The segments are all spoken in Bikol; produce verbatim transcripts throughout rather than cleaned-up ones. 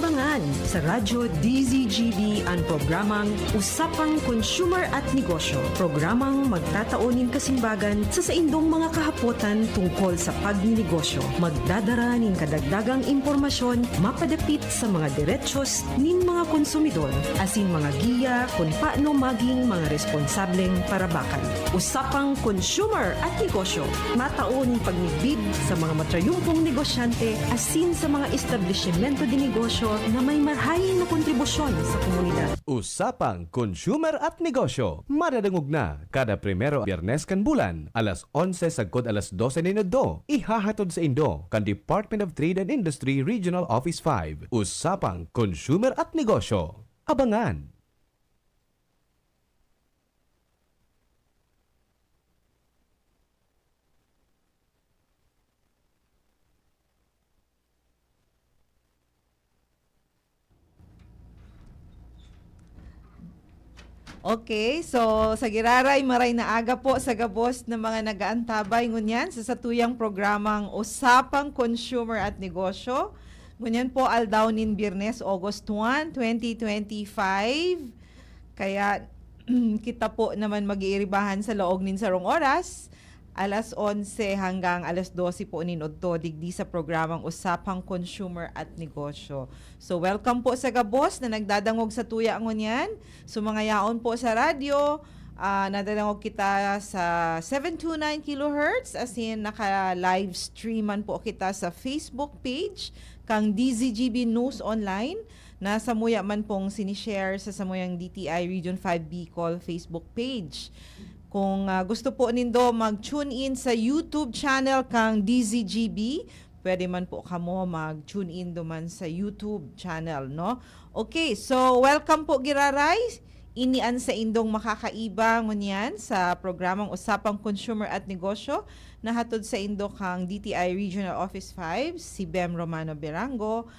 Abangan sa Radyo D Z G B an programang Usapang Consumer at Negosyo. Programang magtatao nin kasimbagan sa saindong mga kahapotan tungkol sa pagninegosyo. Magdadara nin kadagdagang impormasyon mapadapit sa mga derechos nin mga konsumidor, asin mga giya kun paano maging mga responsableng parabakan. Usapang Consumer at Negosyo. Matao nin pagmidbid sa mga matrayumpong negosyante asin sa mga establisimento de negosyo na may marahay na kontribusyon sa komunidad. Usapang Consumer at Negosyo. Madadangog na kada primero Biyernes kan bulan, alas onse sagkod alas dose nin udto. Ihahatod saindo kan Department of Trade and Industry Regional Office five. Usapang Consumer at Negosyo. Abangan! Okay, so sa giraray, maray na aga po sa gabos na mga nag-aantabay ngunyan sa satuyang programang Usapang Consumer at Negosyo. Ngunyan po, aldaw nin Biyernes, August one, twenty twenty-five. Kaya, kita po naman mag-iiribahan sa laog nin sarong oras, alas onse hanggang alas dose po nin udto, digdi sa programang Usapang Consumer at Negosyo. So, welcome po sa gabos na nagdadangog sa tuya ngunyan. So, mga yaon po sa radyo, ah, nadadangog kita sa seven two nine kilohertz, asin naka-live stream man po kita sa Facebook page kang D Z G B News Online, na samuya man pong sinishare sa samuyang D T I Region five Bicol Facebook page. Kung, ah, gusto po nindo mag-tune in sa YouTube channel kang D Z G B, pwede man po kamo mag-tune in duman sa YouTube channel, no? Okay, so welcome po, giraray. Ini an saindong makakaiba ngunyan sa programang Usapang Consumer at Negosyo, na hatod saindo kang D T I Regional Office five, si Bem Romano Berango.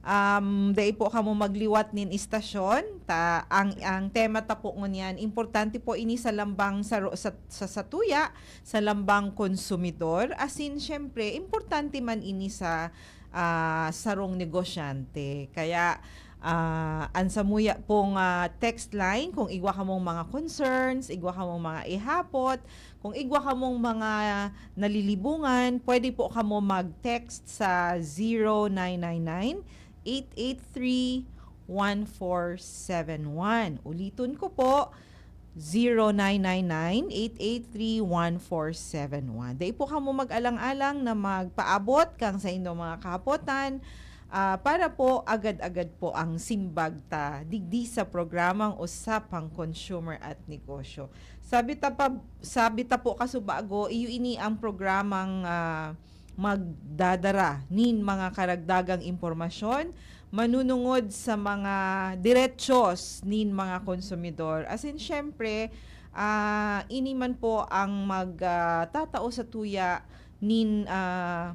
Um, dai po kamo magliwat nin istasyon. Ta, ang, ang tema ta po ngunyan, importante po ini sa lambang sa ro-, sa, sa satuya, sa lambang konsumidor. Asin, siyempre, importante man ini sa, ah, sarong negosyante. Kaya, ah, an samuya pong, ah, text line, kung igwa kamong mga concerns, igwa kamong mga ihapot, kung igwa kamong mga nalilibongan, pwede po kamo mag-text sa zero nine nine nine, eight eight three, one four seven one. Uliton ko po, zero nine nine nine, eight eight three, one four seven one. Dai po kamo mag-alang-alang na magpaabot kan saindong mga kahapotan, ah, para po agad-agad po ang simbag ta digdi sa programang Usapang Consumer at Negosyo. Sabi ta pa, sabi ta po kasubago, iyo ini ang programang, ah, magdadara nin mga karagdagang impormasyon manunungod sa mga derechos nin mga konsumidor. Asin, siyempre, ah, ini man po ang mag, ah, tatao sa tuya nin, ah,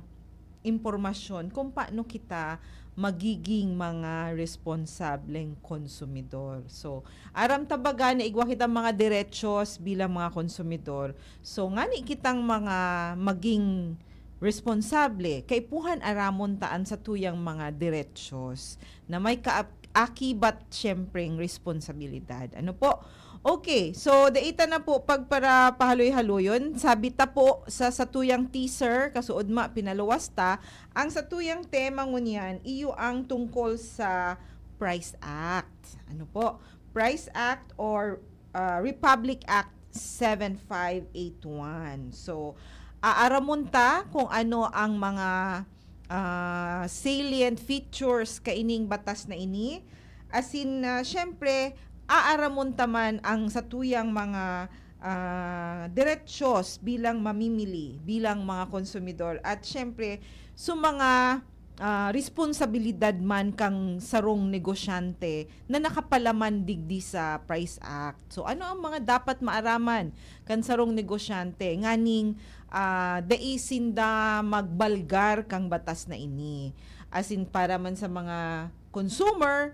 impormasyon kung paano kita magiging mga responsableng konsumidor. So, aram ta baga na igwa kitang mga derechos bilang mga konsumidor. So, ngani kitang mga maging responsable, kaipuhan aramon ta an satuyang mga derechos na may kaakibat, siyempreng responsabilidad. Ano po? Okay, so dai ta na po pagparapahaloy-haloyon. Sabi ta po sa satuyang teaser, kasuodma, pinaluwas ta, ang satuyang tema ngunyan, iyo ang tungkol sa Price Act. Ano po? Price Act or, ah, Republic Act seven five eight one. So, aaramon ta kung ano ang mga, ah, salient features kaining batas na ini. Asin, ah, siyempre, aaramon ta man ang satuyang mga, ah, derechos bilang mamimili, bilang mga konsumidor. At siyempre, sa mga, ah, responsabilidad man kang sarong negosyante na nakapalaman digdi sa Price Act. So, ano ang mga dapat maaraman kan sarong negosyante nganing, ah, dai sinda magbalgar kang batas na ini? Asin, para man sa mga consumer,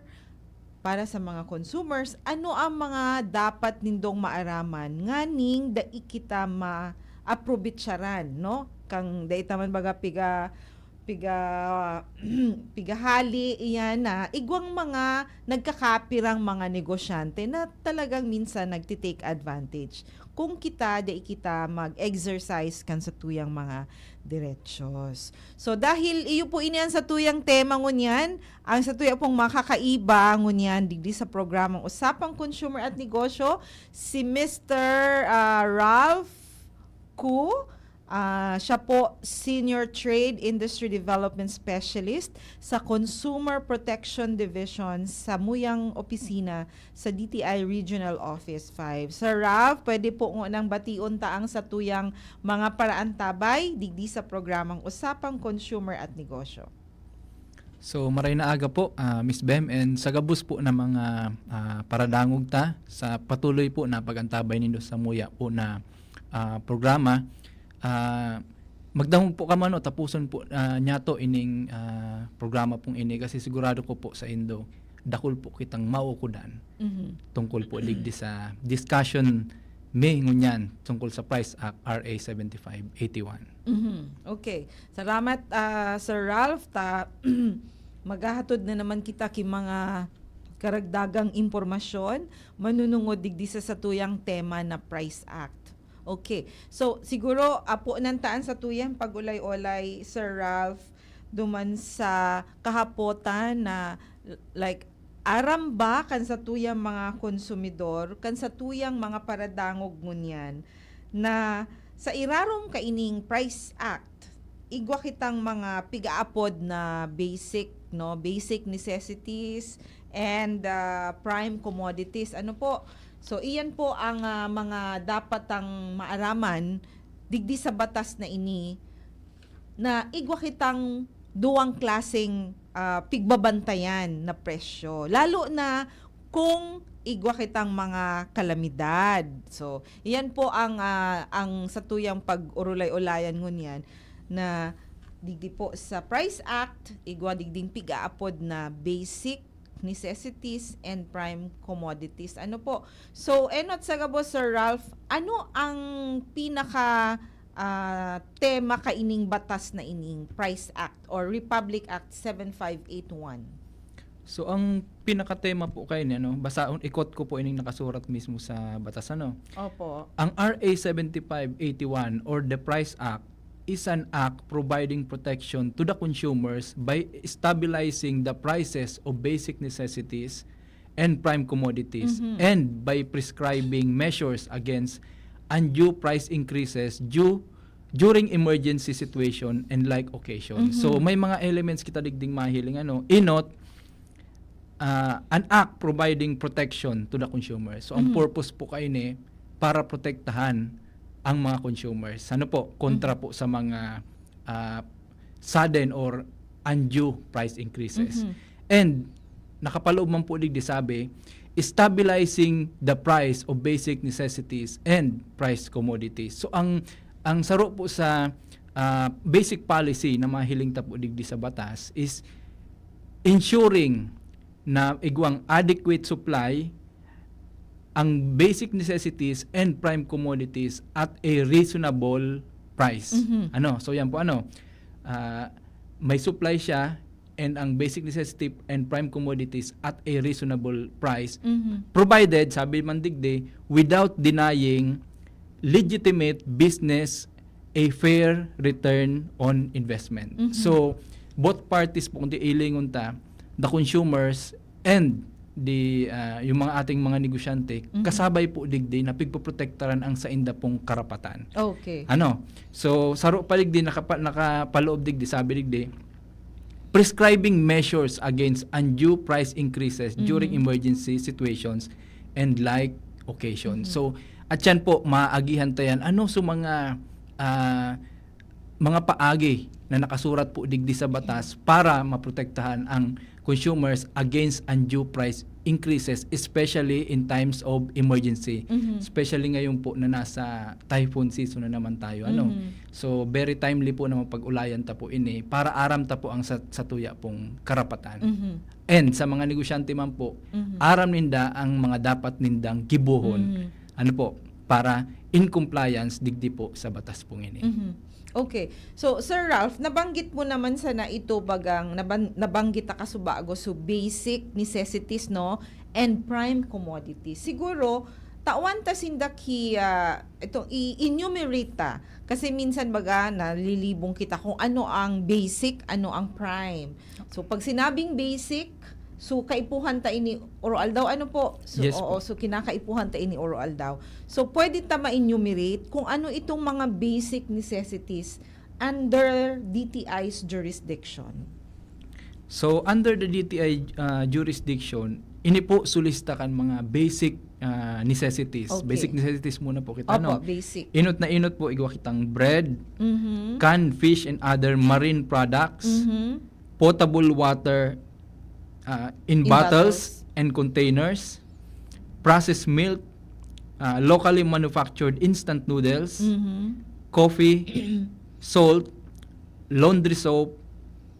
para sa mga consumers, ano ang mga dapat nindong maaraman nganing dai kita maaprobetsaran, no? Kang dai ta man baga piga Piga pigahali iyan na igwang mga nagkakapirang mga negosyante na talagang minsan nagti-take advantage kung kita, dai kita mag-exercise kan satuyang mga derechos. So, dahil iyo po ini an satuyang tema ngunyan, ang satuya pong makakaiba ngunyan digdi sa programang Usapang Consumer at Negosyo, si Mister, ah, Ralph Ku. Ah, siya po, Senior Trade Industry Development Specialist sa Consumer Protection Division sa muyang opisina sa D T I Regional Office five. Sir Ralph, pwede po ngunang bation ta ang satuyang mga paraantabay digdi sa programang Usapang Consumer at Negosyo. So, maray na aga po, ah, Miss Bem, and sa gabos po na mga, ah, paradangog ta sa patuloy po na pag-antabay nindo sa muya po na, ah, programa. Ah, magdangog po ka man, no, tapuson po, ah, niyato ining, ah, programa pong ini kasi sigurado ko po sa indo, dakul po kitang mauukodan Mhm. tungkol po digdi sa discussion mi ngunyan tungkol sa Price Act R A seventy-five eighty-one. Mhm. Okay. Salamat, ah, Sir Ralph. Ta maghahatod na naman kita ki mga karagdagang impormasyon manunungod digdi sa satuyang tema na Price Act. Okay. So, siguro, apo nan taan sa tuyang pag-ulay-olay, Sir Ralph, duman sa kahapotan na, like, aram ba kan satuyang mga konsumidor, kan satuyang mga paradangog ngunyan, na sa irarom kaining Price Act, igwa kitang mga pigaapod na basic, no, basic necessities and, ah, prime commodities. Ano po? So, iyan po ang, ah, mga dapat ang maaraman digdi sa batas na ini, na igwa kitang duwang klaseng, ah, pigbabantayan na presyo. Lalo na kung igwa kitang mga kalamidad. So, iyan po ang, ah, ang satuyang pag-urulay-ulayan ngunyan na digdi po sa Price Act, igwa digding pigaapod na basic necessities and prime commodities. Ano po? So, enot sa gabos, Sir Ralph, ano ang pinaka, ah, tema kaining batas na ining Price Act or Republic Act seven five eight one? So, ang pinakatema po kaini, ano, basaon, ikot ko po ining nakasurat mismo sa batas, ano. Opo. Ang R A seventy-five eighty-one or the Price Act is an act providing protection to the consumers by stabilizing the prices of basic necessities and prime commodities Mhm. and by prescribing measures against undue price increases due during emergency situation and like occasion. So, Mhm. may mga elements kita digding mahiling, ano, inot, ah, an act providing protection to the consumer. So, ang Mhm. purpose po kaini para protektahan ang mga consumers. Ano po? Kontra Mhm. po sa mga, ah, sudden or undue price increases. Mhm. And nakapaloob man po digdi sabi, stabilizing the price of basic necessities and price commodities. So, ang, ang saro po sa, ah, basic policy na mahiling ta po digdi sa batas is ensuring na igwang adequate supply ang basic necessities and prime commodities at a reasonable price. Mhm. Ano? So, yan po, ano, ah, may supply siya and ang basic necessity and prime commodities at a reasonable price, Mhm. provided, sabi man digdi, without denying legitimate business a fair return on investment. Mhm. So, both parties po, kung ilingon ta, the consumers and the, ah, yung mga ating mga negosyante, Mhm. kasabay po digdi na pigpoprotektaran ang sainda pong karapatan. Okay. Ano? So, saro pa digdi, nakapa-, nakapaloob digdi, sabi digdi, prescribing measures against undue price increases during Mhm. emergency situations and like occasions. Mhm. So, at yan po, maagihan ta yan. Ano sa mga, ah, mga paagi na nakasurat po digdi sa batas para maprotektahan ang consumers against undue price increases, especially in times of emergency. Mhm. Especially ngayon po na nasa typhoon season na naman tayo, ano? Mhm. So, very timely po na mapag-ulayan ta po ini para aram ta po ang sa, satuya pong karapatan. Mhm. And sa mga negosyante man po, Mhm. aram ninda ang mga dapat nindang gibohon. Mhm. Ano po? para in compliance digdi po sa batas pong ini. Mhm. Okay. So, Sir Ralph, nabanggit mo naman sana ito bagang naban- nabanggit na kasubago, so basic necessities, no, and prime commodities. Siguro tawan ta sinda ki ah, itong i-enumerate ta, kasi minsan baga nalilibong kita kung ano ang basic, ano ang prime. So pag sinabing basic, so kaipuhan ta ini oro-aldaw, ano po? So, Yes oo, po. So kinakaipuhan ta ini oro-aldaw. So pwede ta ma-enumerate kung ano itong mga basic necessities under D T I's jurisdiction. So under the D T I uh, jurisdiction, ini po sulista kan mga basic uh, necessities. Okay. Basic necessities muna po kita, Opo, no? Basic. Inot na inot po, igwa kitang bread, Mhm. canned fish and other marine products, Mhm. Potable water uh, in, In bottles, bottles. And containers, processed milk, uh, locally manufactured instant noodles, Mhm. Coffee, salt, laundry soap,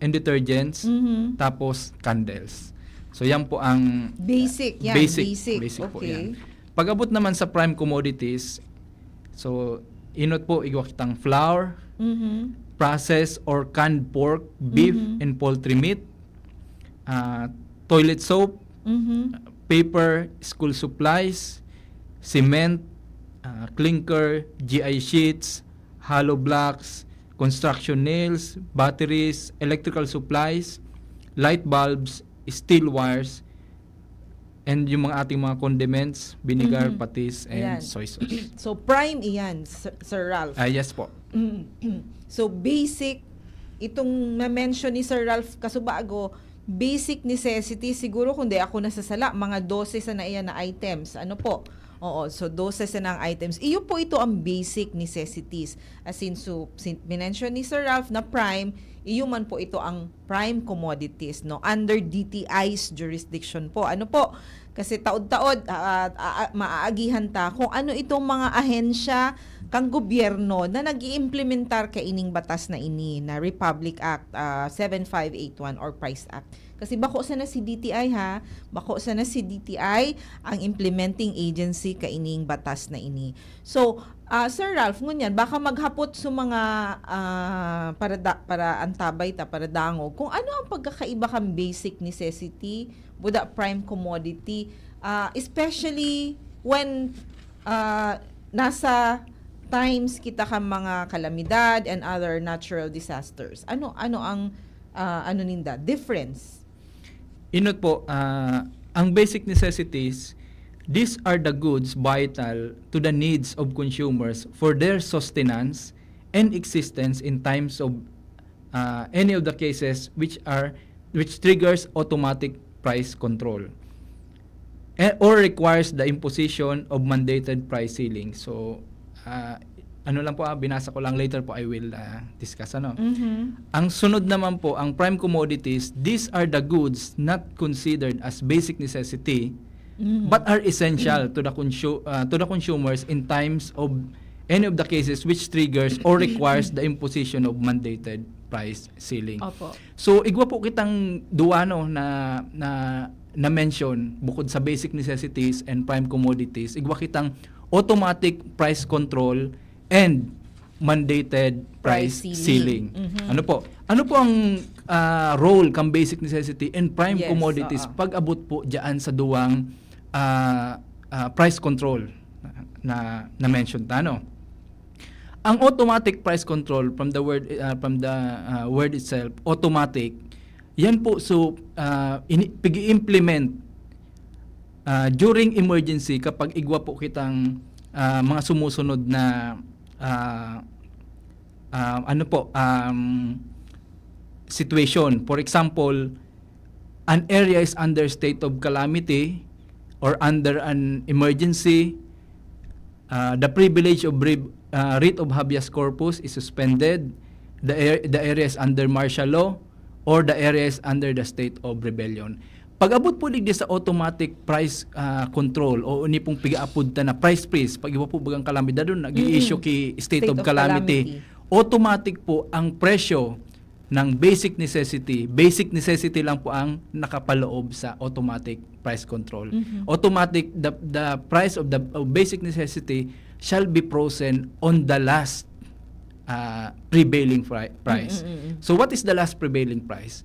and detergents, Mhm. Tapos candles. So yan po ang Basic yan, basic, basic. Basic po Okay. Yan. Pag-abot naman sa prime commodities, so inot po, igwa kitang flour, Mhm. Processed or canned pork, beef, Mhm. And poultry meat, uh, toilet soap, Mhm. Paper, school supplies, cement, uh, clinker, G I sheets, hollow blocks, construction nails, batteries, electrical supplies, light bulbs, steel wires, and yung mga ating mga condiments, vinegar, Mhm. Patis, and Ayan. Soy sauce. So prime iyan, Sir, Sir Ralph. Ah, yes po. Mm. So basic, itong na-mention ni Sir Ralph kasubago, basic necessities, siguro kung di ako nasasala, mga dose sana iyan na items. Ano po? Oo, so dose sana ang items. Iyo po ito ang basic necessities. As in, so, sin- minention ni Sir Ralph na prime, iyo man po ito ang prime commodities, no, under D T I's jurisdiction po. Ano po? Kasi taod-taod, ah, ah, ah, maaagihan ta kung ano itong mga ahensya kang gobyerno na nag-iimplementar kaining batas na ini, na Republic Act ah, seven five eight one or Price Act. Kasi bako sana si D T I, ha, bako sana si D T I ang implementing agency kaining batas na ini. So, ah, Sir Ralph, ngunyan, baka maghapot sa mga ah, para, da, para antabay ta, para dangog, kung ano ang pagkakaiba kan basic necessity, buda prime commodity, ah, especially when ah, nasa times kita kan mga kalamidad and other natural disasters. Ano ano ang ah, ano ninda? Difference? Inot po, ah, ang basic necessities, these are the goods vital to the needs of consumers for their sustenance and existence in times of ah, any of the cases which are which triggers automatic price control eh, or requires the imposition of mandated price ceiling. So, ah, ano lang po, ah, binasa ko lang, later po I will ah, discuss, ano. Mhm. Ang sunod naman po, ang prime commodities, these are the goods not considered as basic necessity but are essential to the consu- ah, to the consumers in times of any of the cases which triggers or requires the imposition of mandated price ceiling. Opo. So, igwa po kitang duwa, no, na, na, na-mention, bukod sa basic necessities and prime commodities, igwa kitang automatic price control and mandated price, Price ceiling. ceiling. Mhm. Ano po? Ano po ang ah, role kang basic necessity and prime Yes, commodities oo. Pag-abot po dyan sa duwang ah, ah, price control na na-mention ta, no? Ang automatic price control, from the word ah, from the ah, word itself, automatic, yan po, so ah, ini- pag-i-implement ah, during emergency, kapag igwa po kitang ah, mga sumusunod na ah, ah, ano po, um, situation. For example, an area is under state of calamity or under an emergency, uh, the privilege of re- uh, writ of habeas corpus is suspended, the, ar- the area is under martial law, or the area is under the state of rebellion. Pag-abot po digdi sa automatic price uh, control o ini pong pigaapod ta na price freeze, pag iba po bagang kalamidad doon, nag-i-issue ki state, of, calamity. Automatic po ang presyo ng basic necessity. Basic necessity lang po ang nakapaloob sa automatic price control. Automatic, the, the price of the of basic necessity shall be frozen on the last, ah, prevailing pri- price. Mm, mm, mm. So what is the last prevailing price?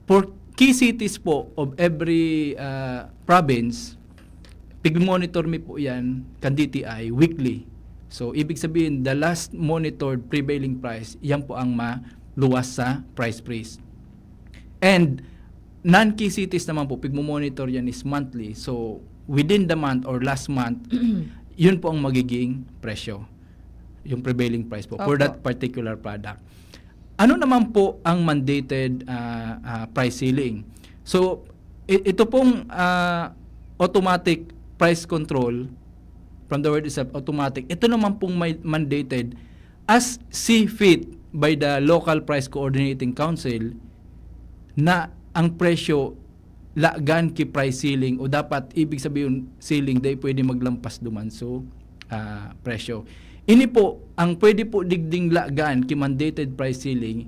For key cities po of every, ah, province, pig-monitor mi po yan kan D T I weekly. So, ibig sabihin, the last monitored prevailing price, yan po ang maluwas sa price freeze. And non-key cities naman po, pigmo-monitor yan is monthly. So, within the month or last month, yun po ang magiging presyo, yung prevailing price po for Opo. that particular product. Ano naman po ang mandated, ah, ah, price ceiling? So, i- ito pong, ah, automatic price control, from the word itself, automatic, ito naman pong may mandated as see fit by the local price coordinating council na ang presyo lagan ki price ceiling o dapat ibig sabihin ceiling dai pwede maglampas duman so, ah, presyo. Ini po, ang pwede po digding lagan ki mandated price ceiling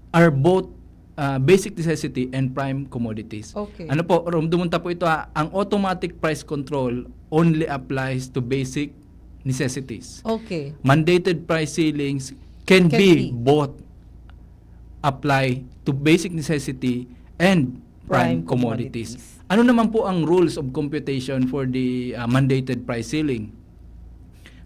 are both, ah, basic necessity and prime commodities. Okay. Ano po, rumduman ta po ito ha, ang automatic price control only applies to basic necessities. Okay. Mandated price ceilings can, Can be, be. Both apply to basic necessity and prime, Prime commodities. commodities. Ano naman po ang rules of computation for the, uh, mandated price ceiling?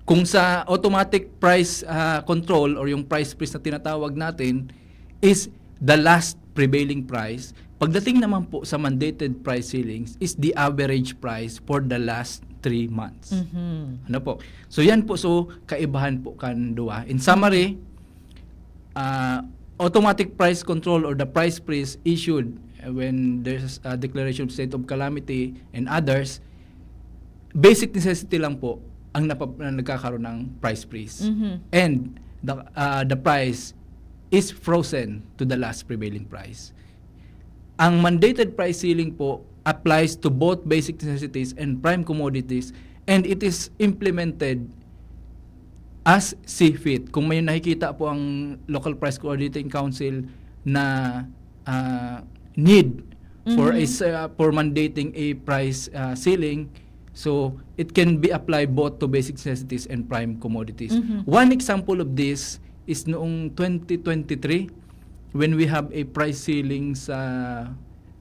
Kung sa automatic price, uh, control or yung price freeze na tinatawag natin is the last prevailing price, pagdating naman po sa mandated price ceilings is the average price for the last three months. Mhm. Ano po? So yan po, so kaibahan po kan duwa. In summary, uh, automatic price control or the price freeze issued, uh, when there's a declaration of state of calamity and others, basic necessity lang po ang napap- na nagkakaroon ng price freeze. Mhm. And the, uh, the price is frozen to the last prevailing price. Ang mandated price ceiling po applies to both basic necessities and prime commodities, and it is implemented as see fit. Kung may nakikita po ang Local Price Coordinating Council na, ah, need for a Mhm. s- ah, for mandating a price, ah, ceiling, so it can be applied both to basic necessities and prime commodities. Mhm. One example of this is noong twenty twenty-three, when we have a price ceiling sa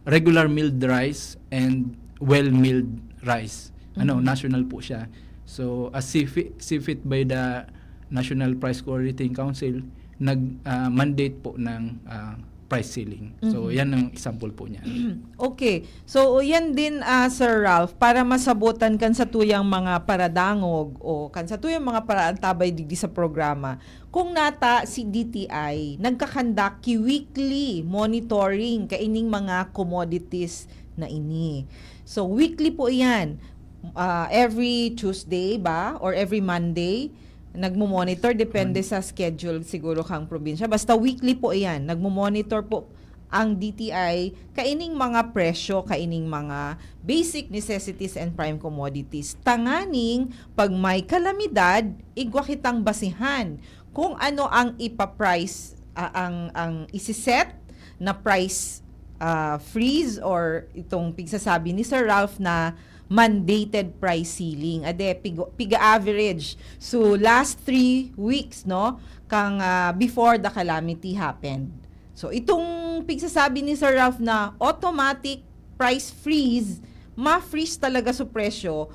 regular milled rice and well milled rice. Ano, Mhm. national po siya. So, as see fit, see fit by the National Price Coordinating Council, nag, ah, mandate po ng, ah, price ceiling. So, Mhm. yan ang example po niya. Okay. So, yan din, ah, Sir Ralph, para masabotan kan satuyang mga paradangog o kan satuyang mga paraantabay digdi sa programa, kung nata si D T I, nagkakandak ki weekly monitoring kaining mga commodities na ini. So, weekly po iyan. Ah, every Tuesday ba? Or every Monday? Nagmo-monitor, depende sa schedule siguro kang probinsya. Basta weekly po iyan. Nagmo-monitor po ang D T I kaining mga presyo, kaining mga basic necessities and prime commodities. Tanganing pag may kalamidad, igwa kitang basihan kung ano ang ipa-price, ah, ang, ang isiset na price, ah, freeze or itong pigsasabi ni Sir Ralph na mandated price ceiling. Ade, pig-, piga-average. So, last three weeks, no, kang, ah, before the calamity happened. So, itong pigsasabi ni Sir Ralph na automatic price freeze, ma-freeze talaga sa presyo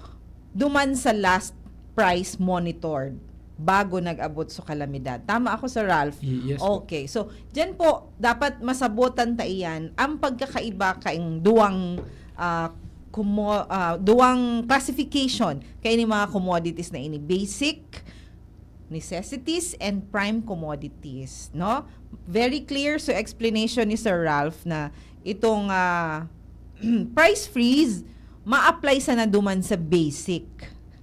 duman sa last price monitored bago nag-abot sa kalamidad. Tama ako, Sir Ralph? Y- yes po. Okay. So, dyan po, dapat masabotan ta iyan ang pagkakaiba kaing duwang, ah, kumo-, ah, duwang classification kaining mga commodities na ini. Basic necessities and prime commodities, no? Very clear sa explanation ni Sir Ralph na itong, ah, price freeze ma-apply sana duman sa basic,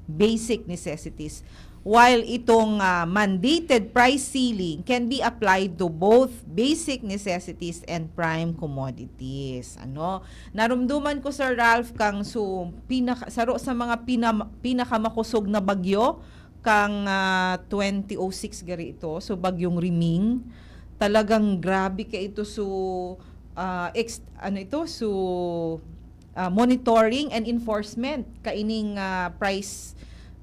basic necessities. While itong, ah, mandated price ceiling can be applied to both basic necessities and prime commodities. Ano? Narumduman ko, Sir Ralph, kang su-, pinaka-, saro sa mga pinam-, pinakamakusog na bagyo kang, ah, twenty oh six gari ito. So, Bagyong Riming. Talagang grabe ka ito. So, ah, ex-, ano ito? So, ah, monitoring and enforcement kaining, ah, price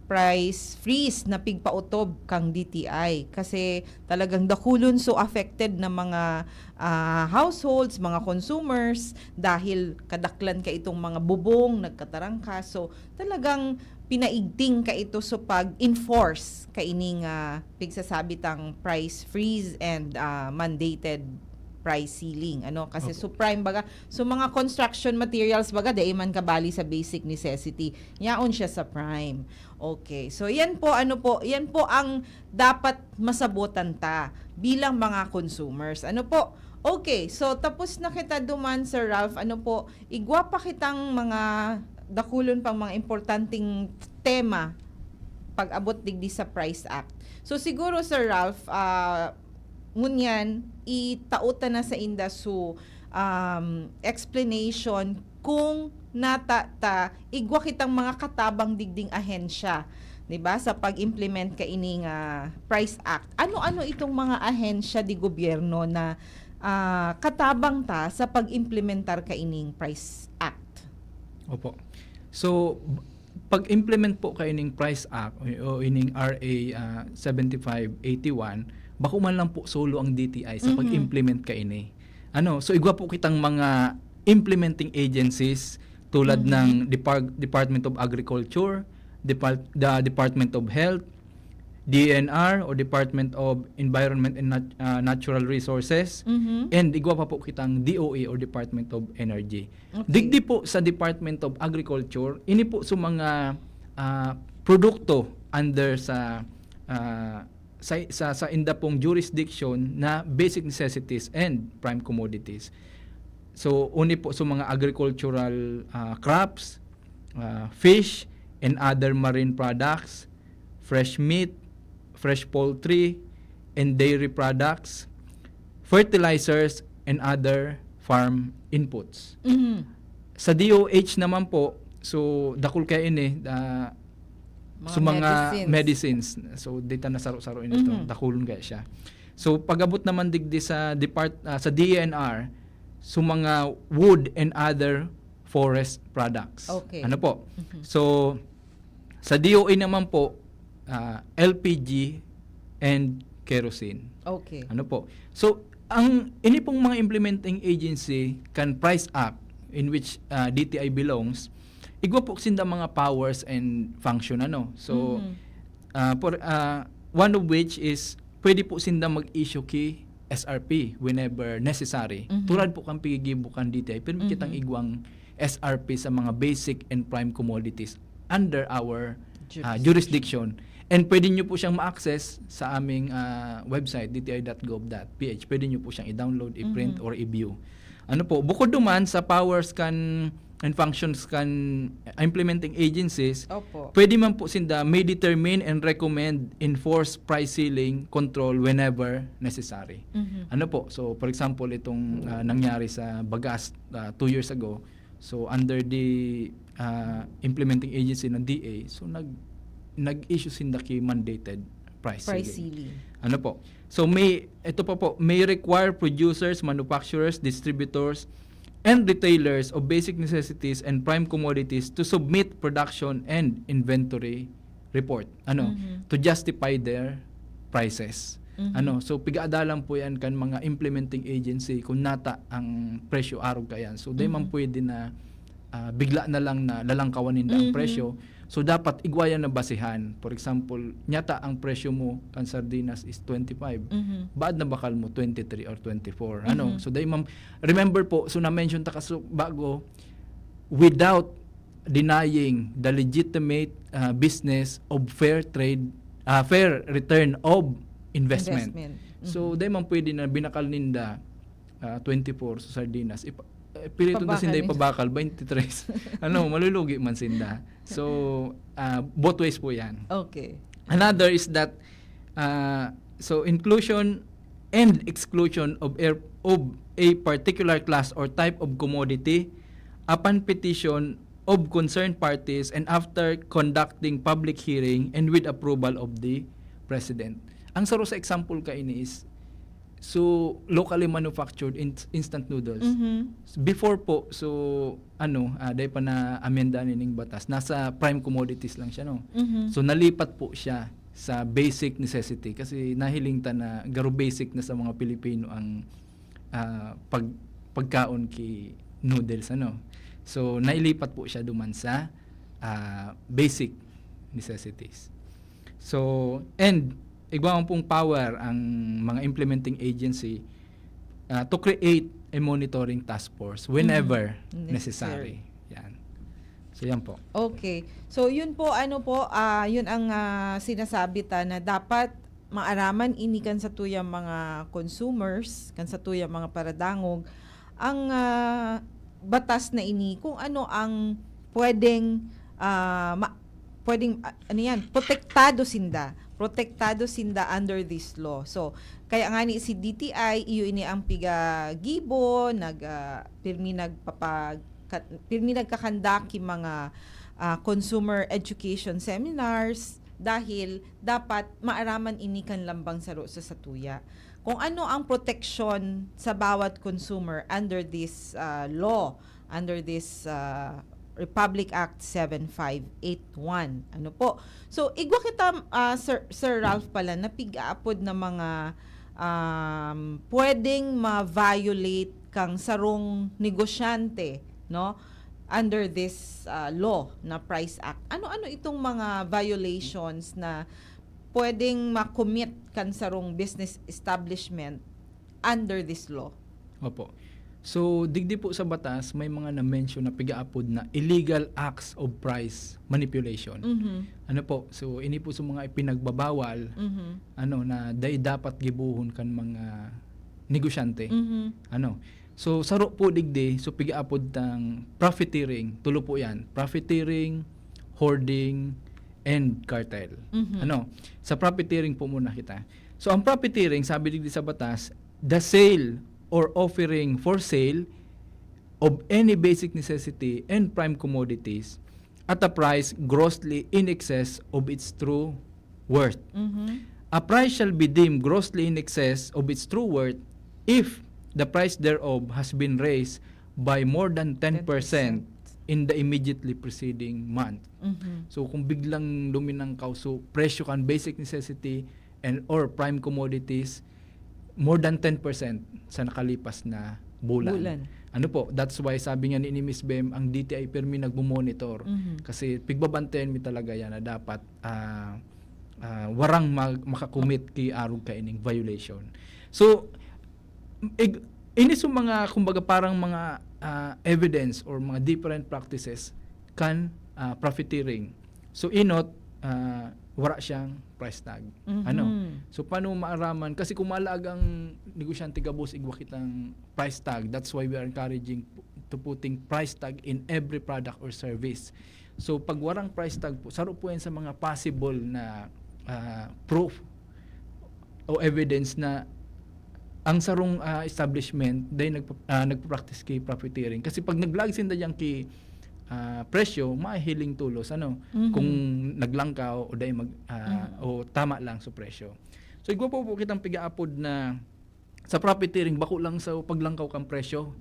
price freeze na pigpautob kang D T I, kasi talagang dakulon so affected na mga, ah, households, mga consumers, dahil kadaklan ka itong mga bubong nagkatarangka. So, talagang pinaigting ka ito so pag-enforce kaining, ah, pigsasabi tang price freeze and, ah, mandated price ceiling, ano, kasi Opo. so prime baga, so mga construction materials baga, dai man kabali sa basic necessity, yaon siya sa prime. Okay, so yan po, ano po, yan po ang dapat masabotan ta bilang mga consumers, ano po. Okay, so tapos na kita duman, Sir Ralph, ano po, igwa pa kitang mga dakulon pang mga importanteng tema pag-abot digdi sa Price Act. So siguro, Sir Ralph, ah, ngunyan, itao ta na sa inda so, um, explanation kung nata ta igwa kitang mga katabang digding ahensya, di ba, sa pag-implement kaining, ah, Price Act. Ano-ano itong mga ahensya di gobyerno na, ah, katabang ta sa pag-implementar kaining Price Act? Opo. So, b-, pag-implement po kaining Price Act o, o ining R A, ah, seventy-five eighty-one, bako man lang po solo ang D T I sa Mhm. pag-implement kaini. Ano, so igwa po kitang mga implementing agencies tulad Mhm. ng Depar-, Department of Agriculture, Depar-, the Department of Health, D E N R o Department of Environment and Nat-, ah, Natural Resources, Mhm. and igwa pa po kitang D O E or Department of Energy. Okay. Digdi po sa Department of Agriculture, ini po sa mga, ah, produkto under sa, ah, sa, sa, sa inda pong jurisdiction na basic necessities and prime commodities. So, uni po sa mga agricultural, ah, crops, ah, fish and other marine products, fresh meat, fresh poultry, and dairy products, fertilizers, and other farm inputs. Mhm. Sa D O H naman po, so, dakul kaya ini, ah, Mga so, mga medicines. medicines. So, data na saro-saro ini to. Mhm. Dakulon kaya siya. So, pag-abot naman digdi sa depart-, ah, sa D E N R, so, mga wood and other forest products. Okay. Ano po? Mhm. So, sa D O A naman po, ah, L P G and kerosene. Okay. Ano po? So, ang, ini pong mga implementing agency kan Price Act, in which, ah, D T I belongs, igwa po sinda mga powers and function, ano. So, Mhm. ah, por-, ah, one of which is, pwede po sinda mag-issue ki S R P whenever necessary. Mhm. Tulad po kan pigigibo kan D T I, pero may kitang Mhm. igwang S R P sa mga basic and prime commodities under our, ah, Jurisdiction. jurisdiction. And pwede nyo po siyang ma-access sa aming, ah, website, D T I dot gov dot P H. Pwede nyo po siyang i-download, i-print, Mhm. or i-view. Ano po, bukod duman sa powers kan and functions kan implementing agencies, Opo. pwede man po sinda may determine and recommend, enforce price ceiling control whenever necessary. Mhm. Ano po, so, for example, itong, ah, nangyari sa Bagas, ah, two years ago, so, under the, ah, implementing agency ng D A, so, nag-, nag-issue sinda ki mandated price Price ceiling. ceiling. Ano po? So, may, ito pa po, may require producers, manufacturers, distributors, and retailers of basic necessities and prime commodities to submit production and inventory report. Ano? Mhm. To justify their prices. Mhm. Ano? So, pigaadalan po yan kan mga implementing agency kung nata ang presyo arog kayan. So, di man Mhm. pwede na, ah, bigla na lang na lalangkawan ninda ang Mhm. presyo. So, dapat igwa yan na basihan. For example, nyata ang presyo mo kan sardinas is twenty-five. Mhm. Baad na bakal mo twenty-three or twenty-four. Ano? Mhm. So, dai mam-, remember po, so na-mention ta kaso bago, without denying the legitimate, ah, business of fair trade, ah, fair return of investment. Investment. So, Mhm. dai man pwede na binakal ninda, ah, twenty-four sa sardinas. Ipa-, eh, piliton ta Pabakal sinda ninda. ipabakal, twenty-three. Ano, malulugi man sinda. So, ah, both ways po yan. Okay. Another is that, ah, so inclusion and exclusion of a, of a particular class or type of commodity upon petition of concerned parties and after conducting public hearing and with approval of the President. Ang saro sa example kaini is, So, locally manufactured in-, instant noodles. Mhm. Before po, so, ano, ah, dahil pa na-amenda nining batas, nasa prime commodities lang siya, no? Mhm. So, nalipat po siya sa basic necessity kasi nahiling ta na garo basic na sa mga Pilipino ang, ah, pag-, pagkaon ki noodles, ano? So, nailipat po siya duman sa, ah, basic necessities. So, and igwa man pong power ang mga implementing agency, ah, to create a monitoring task force whenever Mm, necessary. necessary. Yan. So, yan po. Okay. So, yun po, ano po, ah, yun ang, ah, sinasabi ta na dapat maaraman ini kan satuyang mga consumers, kan satuyang mga paradangog, ang, ah, batas na ini, kung ano ang pwedeng, ah, ma-, pwedeng, ah, ano yan, protektado sinda. Protektado sinda under this law. So, kaya nga ni si D T I, iyo ini ang pigagibo, nag, ah, pirmi nagpapag-, kat-, pirmi nagkakandak ki mga, ah, consumer education seminars dahil dapat maaraman ini kan lambang saro sa satuya. Kung ano ang proteksyon sa bawat consumer under this, ah, law, under this, ah, Republic Act seven five eight one. Ano po? So, igwa kita, ah, Sir, Sir Ralph pala, na pig-aapod na mga, um, pwedeng ma-violate kang sarong negosyante, no? Under this, ah, law na Price Act. Ano-ano itong mga violations na pwedeng ma-commit kan sarong business establishment under this law? Opo. So, digdi po sa batas, may mga na-mention na pigaapod na illegal acts of price manipulation. Mhm. Ano po? So, ini po sa mga ipinagbabawal, Mhm. ano, na dai dapat gibohon kan mga negosyante. Mhm. Ano? So, saro po digdi, so pigaapod tang profiteering, tulo po yan. Profiteering, hoarding, and cartel. Mhm. Ano? Sa profiteering po muna kita. So, ang profiteering, sabi digdi sa batas, the sale or offering for sale of any basic necessity and prime commodities at a price grossly in excess of its true worth. Mhm. A price shall be deemed grossly in excess of its true worth if the price thereof has been raised by more than ten percent in the immediately preceding month. Mhm. So, kung biglang luminangkaw, so presyo kan basic necessity and or prime commodities, more than ten percent sa nakalipas na bulan. Bulan. Ano po, that's why sabi nga ni, ni Miss Bem, ang D T I pirmi nagmo-monitor. Mhm. Kasi pigbabantayan mi talaga yan na dapat, ah, ah, warang mag-, makakumit ki arog kaining violation. So, ig-, ini so mga, kumbaga, parang mga, ah, evidence or mga different practices kan, ah, profiteering. So, inot, ah, wara siyang price tag. Mhm. Ano? So, paano maaraman? Kasi kung malaag ang negosyante gabos, igwa kitang price tag. That's why we are encouraging p-, to putting price tag in every product or service. So, pag warang price tag po, saro po yan sa mga possible na, ah, proof o evidence na ang sarong, ah, establishment dahil nagpa-, ah, nagpa-practice ki profiteering. Kasi pag naglag sinda diyan ki, ah, presyo, mahihiling tulos, ano, Mhm. kung naglangkaw o dahil mag, ah, Mhm. o tama lang sa presyo. So, igwa po po kitang pigaapod na sa profiteering, bako lang sa paglangkaw kang presyo.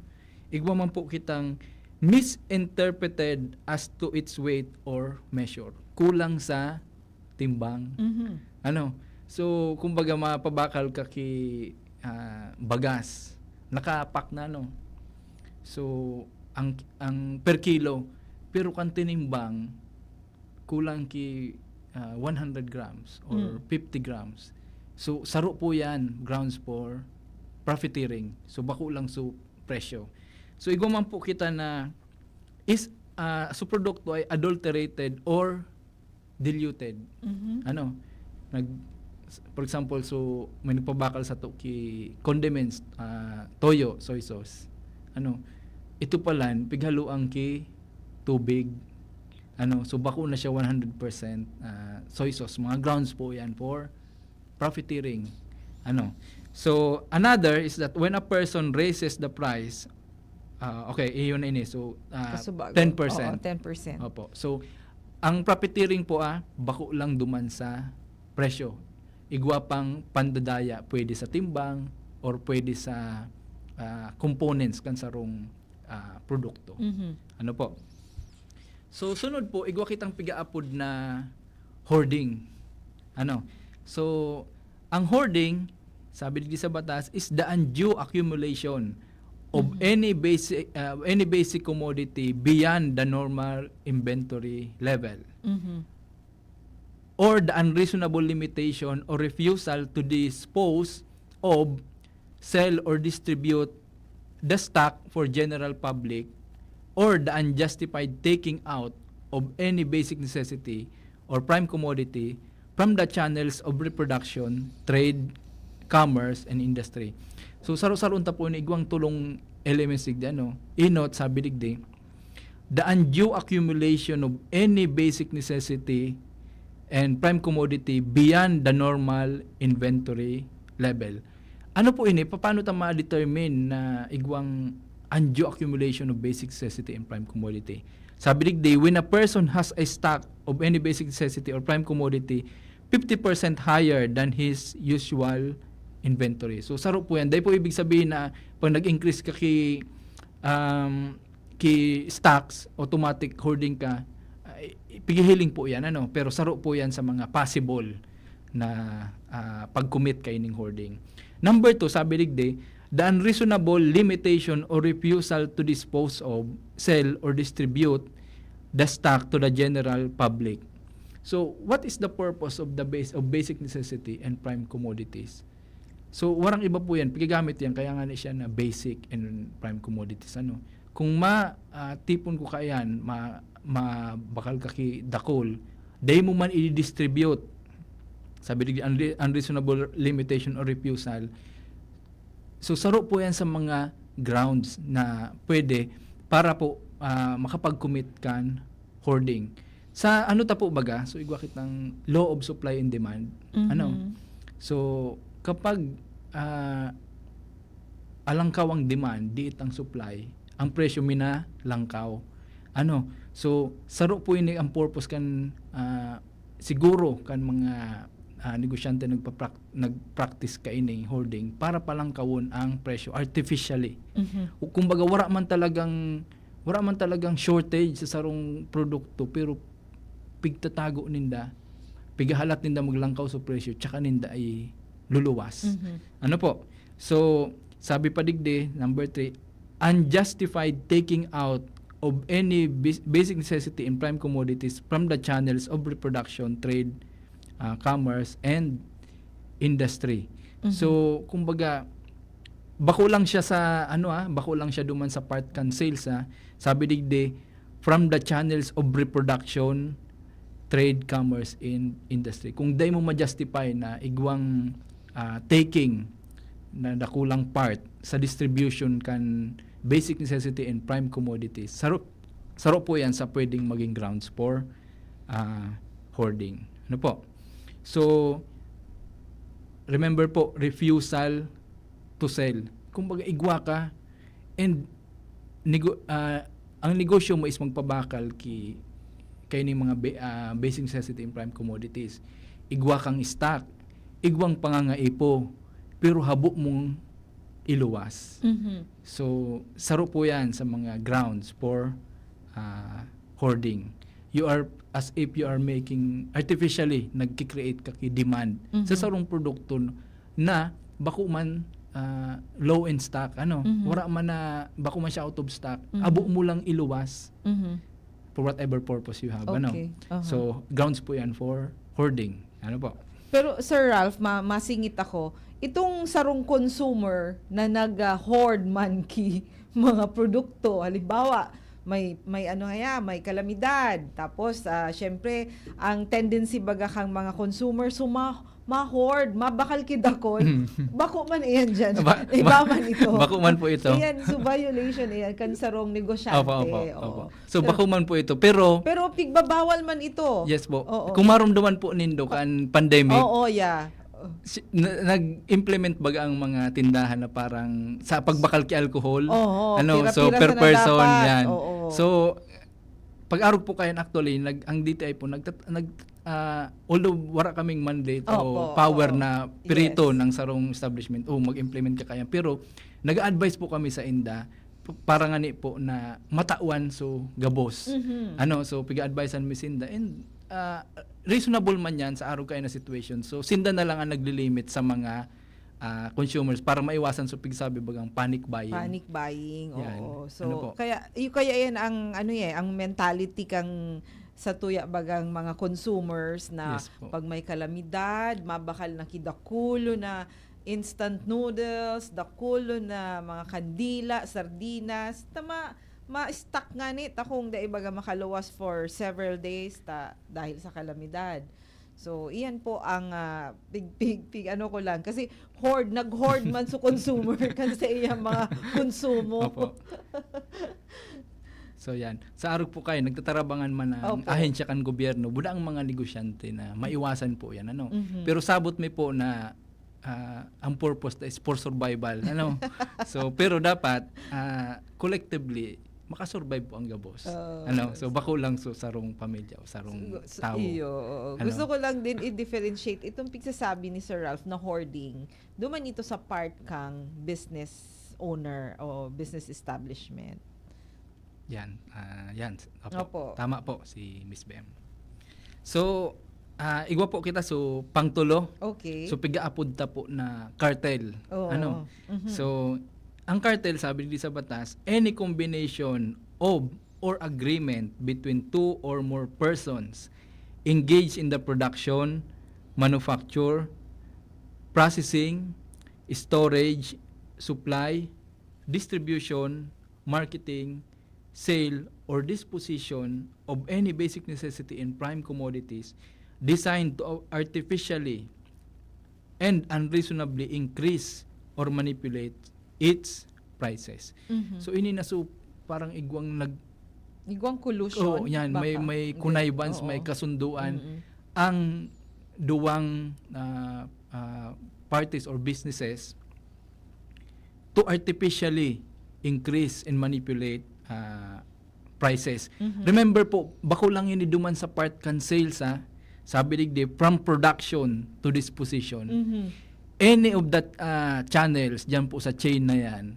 Igwa man po kitang misinterpreted as to its weight or measure. Kulang sa timbang. Mhm. Ano? So, kumbaga, mapabakal ka ki, ah, bagas. Nakapak na, no? So, ang, ang per kilo, pero kan tinimbang, kulang ki, ah, one hundred grams or Mm. fifty grams. So, saro po yan, grounds for profiteering. So, bako lang so presyo. So, igwa man po kita na is, ah, so produkto ay adulterated or diluted. Mhm. Ano? Nag, for example, so may nagpabakal sato ki condiments, ah, toyo, soy sauce. Ano? Ito pala, pighaloan ki tubig. Ano? So, bako na siya one hundred percent, ah, soy sauce. Mga grounds po yan for profiteering. Ano? So, another is that when a person raises the price, ah, okay, iyon na ini. So, ah, Kasubago. ten percent. Oo, ten percent. Opo. So, ang profiteering po, ah, bako lang duman sa presyo. Igwa pang pandadaya, pwede sa timbang, or pwede sa, ah, components kan sarong, ah, produkto. Mhm. Ano po? So, sunod po, igwa kitang pigaapod na hoarding. Ano? So, ang hoarding, sabi digdi sa batas, is the undue accumulation of Mhm. any basic, ah, any basic commodity beyond the normal inventory level, Mhm. or the unreasonable limitation or refusal to dispose of, sell, or distribute the stock for general public, or the unjustified taking out of any basic necessity or prime commodity from the channels of reproduction, trade, commerce, and industry. So, saro-saro unta po ni igwang tulong elements digdi, ano, inot, sabi digdi, the undue accumulation of any basic necessity and prime commodity beyond the normal inventory level. Ano po ini? Paano ta ma-determine na igwang undue accumulation of basic necessity and prime commodity? Sabi digdi, when a person has a stock of any basic necessity or prime commodity fifty percent higher than his usual inventory. So, saro po yan. Dahil po ibig sabihin na pag nag-increase ka ki, um, ki stocks, automatic hoarding ka, ay, pigihiling po yan, ano? Pero saro po yan sa mga possible na, ah, pag-commit kaining hoarding. Number two, sabi digdi, the unreasonable limitation or refusal to dispose of, sell, or distribute the stock to the general public. So, what is the purpose of the base of basic necessity and prime commodities? So, warang iba po yan. Pigagamit yan. Kaya nga ni siya na basic and prime commodities. Ano? Kung ma, ah, tipon ko kaiyan, ma, mabakal ka ki dakul, dai mo man i-distribute. Sabi digdi, unre-, unreasonable limitation or refusal. So, saro po yan sa mga grounds na pwede para po, ah, makapag-commit kan hoarding. Sa ano ta po baga? So, igwa kitang law of supply and demand. Mhm. Ano? So, kapag, ah, alangkaw ang demand, diit ang supply, ang presyo minalangkaw. Ano? So, saro po ini ang purpose kan, ah, siguro kan mga, ah, negosyante nagpaprak-, nag-practice kaining hoarding para palangkawon ang presyo artificially. Mhm. O kumbaga, wala man talagang, wala man talagang shortage sa sarong produkto, pero pigtatago ninda, pigahalat ninda maglangkaw sa presyo, tsaka ninda iluluwas. Mhm. Ano po? So, sabi pa digdi, number three, unjustified taking out of any bas-, basic necessity and prime commodities from the channels of reproduction, trade, ah, commerce, and industry. Mhm. So, kumbaga, bako lang siya sa, ano, ah, bako lang siya duman sa part kan sales, ah. Sabi digdi, from the channels of reproduction, trade, commerce, and industry. Kung dai mo ma-justify na igwang, ah, taking na dakulang part sa distribution kan basic necessity and prime commodities, saro, saro po yan sa pwedeng maging grounds for, ah, hoarding. Ano po? So, remember po, refusal to sell. Kumbaga, igwa ka, and nego-, ah, ang negosyo mo is magpabakal ki, kaining mga ba-, ah, basic necessity and prime commodities. Igwa kang stock, igwang pangangaipo, pero habo mong iluwas. Mhm. So, saro po yan sa mga grounds for, ah, hoarding. You are, as if you are making, artificially, nagki-create ka ki demand sa Mhm. sarong produkto na bako man, ah, low in stock, ano, Mhm. wala man na, bako man siya out of stock, Mhm. abo mo lang iluwas Mhm. for whatever purpose you have, ano. Okay. Aha. So, grounds po yan for hoarding. Ano po? Pero, Sir Ralph, ma-, masingit ako. Itong sarong consumer na nag-hoard man ki mga produkto, halimbawa, may, may ano kaya, may kalamidad. Tapos, ah, syempre, ang tendency baga kang mga consumer, suma-, ma-hoard, mabakal ki dakul. Mm. Bako man iyan dyan. Ba-, Iba ba-, man ito. bako man po ito. Iyan, so violation iyan, kan sarong negosyante. Opo, opo, Oo. opo. So, Pero bako man po ito. Pero, Pero pigbabawal man ito. Yes po. Oo. Kung marumduman po nindo kan pandemic, Oo, yeah. si-, na-, nag-implement baga ang mga tindahan na parang sa pagbakal ki alcohol? Oo, Ano, so, pira-pira per sana person, dapat. yan. Oo. So, pag-arog po kayan, actually, nag-, ang D T I po, nagtat-, nag-, Ah, although wala kaming mandate o Opo, power oo. na pirito Yes. ng sarong establishment, o mag-implement ka kaya. Pero nag-a-advise po kami sa inda, p- para ngani po na matawan so gabos. Mhm. Ano, so piga-advisean mi sinda. And ah, reasonable man yan sa arog kayo na situation. So sinda na lang ang naglilimit sa mga ah, consumers para maiwasan so pigsabi bagang panic buying. Panic buying, Yan. Oo. So, Ano po? kaya, yung kaya yan ang, ano eh, ang mentality kang sa tuya bagang mga consumers na Yes po. pag may kalamidad, mabakal na kidakulo na instant noodles, dakulo na mga kandila, sardinas, tama, ma-stock nga ni ta kung dai baga makaluwas for several days ta dahil sa kalamidad. So, iyan po ang ah, pig, pig, pig, ano ko lang. Kasi hoard, nag-hoard man sa consumer kan sa iyang mga konsumo. Opo. So yan. Sa arog po kayo, nagtatarabangan man ang Opo. ahensya kan gobyerno, buda ang mga negosyante na maiwasan po yan. Ano? Mhm. Pero sabot mi po na ah, ang purpose na is for survival. Ano? So, pero dapat ah, collectively, makasurvive po ang gabos. Ah, Ano? So, bako lang so sarong pamilya o sarong Gu- so, tao. Iyo, oo. Ano? Gusto ko lang din i-differentiate itong pigsasabi ni Sir Ralph na hoarding. Duman ito sa part kang business owner o business establishment. Yan. Ah, yan. Opo. Opo. Tama po si Miss Bem. So, ah, igwa po kita so pangtulo. Okay. So pigaapod ta po na cartel. Oo. Ano? Mhm. So ang cartel, sabi di sa batas, any combination of or agreement between two or more persons engaged in the production, manufacture, processing, storage, supply, distribution, marketing, sale, or disposition of any basic necessity and prime commodities designed to artificially and unreasonably increase or manipulate its prices. Mhm. So ini na so parang igwang nag Igwang collusion. Oh, yan, may Baka. May Hindi. Connivance, Oo. May kasunduan Mm-mm. ang duwang ah, ah, parties or businesses to artificially increase and manipulate ah, prices. Mhm. Remember po, bako lang ini duman sa part kan sales, ha. Sabi digdi, from production to disposition. Mhm. Any of that ah, channels diyan po sa chain na yan,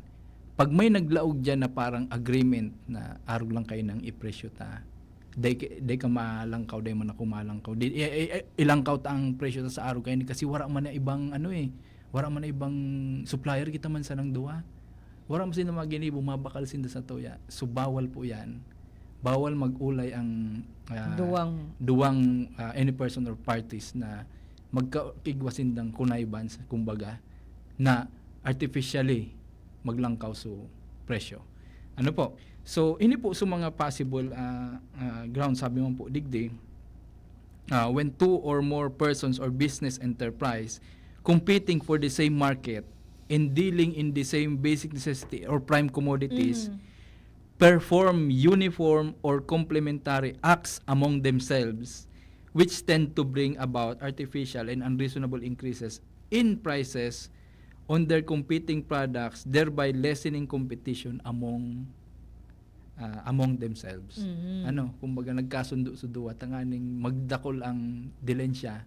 pag may naglaog diyan na parang agreement na arog lang kayo ng ipresyo ta, day, day ka malangkaw, day man ako malangkaw. Di, i- i- ilangkaw ta ang presyo ta sa arog kayo ni kasi wala man na ibang ano eh, wala man na ibang supplier, kita man sanang duwa. Wala man sila mga ginibo, mabakal sinda sa tuya. So bawal po yan. Bawal mag-ulay ang ah, Duwang. duwang ah, any person or parties na magkaigwa sindang connivance, kumbaga, na artificially maglangkaw so presyo. Ano po? So, ini po so mga possible ah, ah, grounds, sabi mo po, digdi, ah, when two or more persons or business enterprise competing for the same market and dealing in the same basic necessity or prime commodities Mhm. perform uniform or complementary acts among themselves, which tend to bring about artificial and unreasonable increases in prices on their competing products, thereby lessening competition among ah, among themselves. Mhm. Ano, kumbaga nagkasundo-sundo at tanganing magdakol ang dilensya.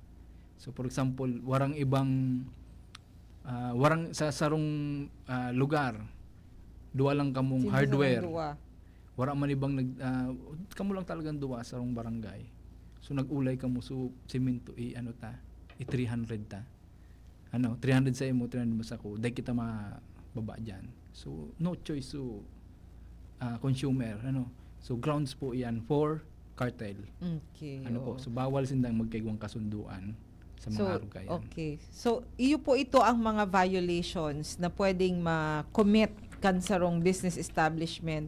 So for example, warang ibang ah, warang sa sarong ah, lugar, duwa lang kamong Sino sa hardware. Duwa? Wala man ibang nag ah, kamo lang talagang duwa sa sarong barangay. So nag-ulay kamo, so semento i ano ta, i three hundred ta. Ano, three hundred sa imo, three hundred mo sa ko, dai kita mababa diyan. So no choice so ah, consumer, ano. So grounds po 'yan for cartel. Okay. Ano po? Oo. So bawal sindang magkaigwang kasunduan sa mga So, arog kayan. Okay. So, iyo po ito ang mga violations na pwedeng ma-commit kan sarong business establishment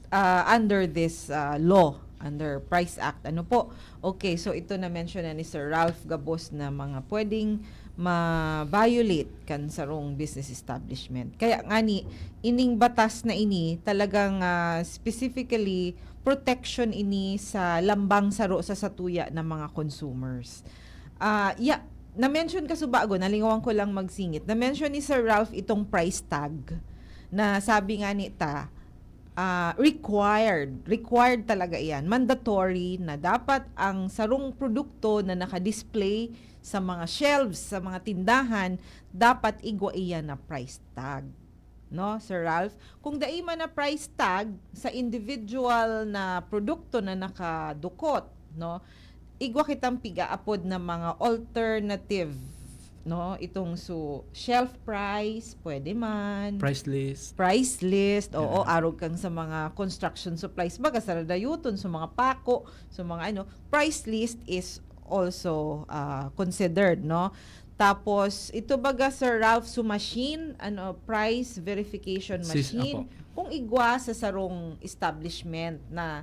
ah, under this ah, law, under Price Act. Ano po? Okay, so ito na mention na ni Sir Ralph Gabos na mga pwedeng ma-violate kan sarong business establishment. Kaya nga ni, ining batas na ini talagang ah, specifically protection ini sa lambang saro sa satuya ng mga consumers. Ah, ya, na-mention ka subago, nalingawan ko lang magsingit. Na-mention ni Sir Ralph itong price tag na sabi nga ni ta, ah, required, required talaga iyan, mandatory na dapat ang sarong produkto na naka-display sa mga shelves, sa mga tindahan, dapat igwa iyan na price tag. No, Sir Ralph? Kung dai man na price tag sa individual na produkto na nakadukot, no, igwa kitang pigaapod na mga alternative, no? Itong su-, shelf price, pwede man. Price list. Price list, oo, Yeah. arog kang sa mga construction supplies. Baga, sa radayoton, sa mga pako, sa mga ano, price list is also ah, considered, no? Tapos, ito baga, Sir Ralph, su machine, ano, price verification Sis-, machine, apo. Kung igwa sa sarong establishment na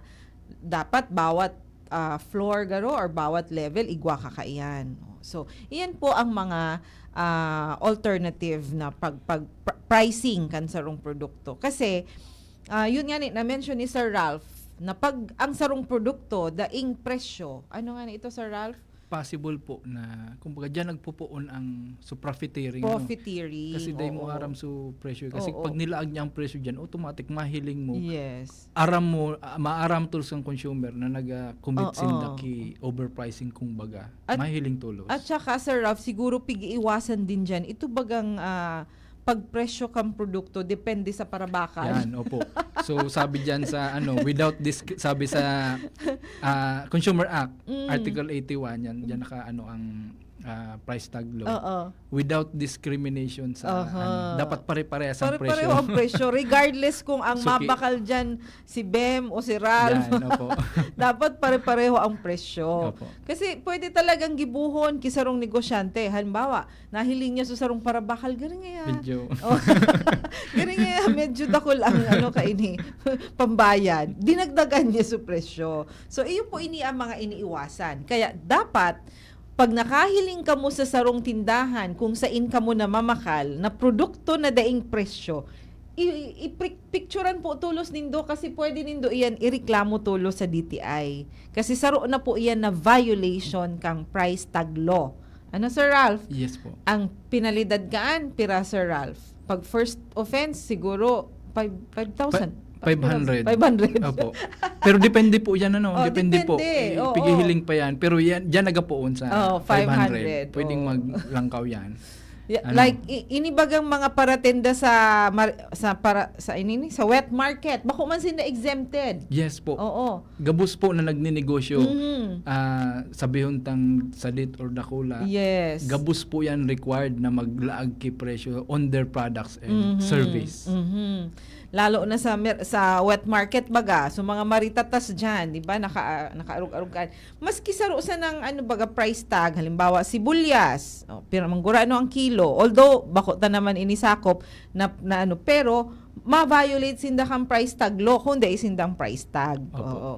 dapat bawat ah, floor garo or bawat level, igwa ka kaiyan. So, iyan po ang mga ah, alternative na pag, pag pr- pricing kan sarong produkto. Kasi, ah, yun nga ni, na-mention ni Sir Ralph, na pag ang sarong produkto, daing presyo. Ano nga ni ito, Sir Ralph? Possible po na, kumbaga, dyan nagpupuon ang su profiteering, no? Profiteering, Kasi dai mo oo. Aram su presyo. Kasi Oo. Pag nilaag niya ang presyo dyan, automatic mahiling mo. Yes. Aram mo, ah, maaram to sa consumer na naga-commit Oo. sinda ki overpricing, kumbaga. At- Mahiling tulos. At saka, Sir Ralph, siguro pig-iiwasan din dyan. Ito bagang ah, pagpresyo kang produkto, depende sa parabakal. Yan, opo. So, sabi dyan sa, ano, without disc-, sabi sa ah, Consumer Act, Mm. Article eighty-one, yan, dyan naka, ano, ang ah, price tag law. Oo. Without discrimination sa, Aha. ano, dapat pare-parehas ang presyo. Pare-pareho ang presyo. Regardless kung ang Suki. mabakal dyan si Bem o si Ralph. Yan, opo. Dapat pare-pareho ang presyo. Opo. Kasi pwede talagang gibuhon ki sarong negosyante. Halimbawa, nahiling niya sa sarong parabakal, gari nga. Medyo. Oh. Gari nga, medyo dakul ang ano kaini, pambayad. Dinagdagan niya sa presyo. So, iyo po ini ang mga iniiwasan. Kaya dapat, pag nakahiling kamo sa sarong tindahan kung sain kamo namamakal na produkto na daing presyo, i- i- i-picturean po tulos nindo kasi pwede nindo iyan ireklamo tulos sa D T I. Kasi saro na po iyan na violation kang price tag law. Ano, Sir Ralph? Yes po. Ang penalidad kaan, pira, Sir Ralph? Pag first offense, siguro five five thousand. Pa- five hundred. Five hundred. Opo. Pero depende po yan, ano? Oh, depende, po. depende. Eh, Oo. Pigihiling pa yan. Pero yan, dyan nagapoon sa Oh, five hundred. five hundred. Pwedeng Oo. Maglangkaw yan. Yeah, Ano? Like, i- inibagang mga paratenda sa mar- sa para sa inini sa wet market. Bako man sila exempted. Yes po. Oo. Gabos po na nagninegosyo Mhm. ah, sabihon tang sadit or dakula. Yes. Gabos po yan required na maglaag ki presyo on their products and Mhm. service. Mhm. Lalo na sa mer- sa wet market baga, so mga maritatas diyan, 'di ba? Naka nakaarog-arog ka. Maski saro sa nang ano baga price tag, halimbawa sibuyas, oh, pira man gurano ang kilo. Although bako ta naman inisakop na, na ano, pero ma-violate sinda kang price tag law kung dai sindang price tag. Opo. Oo.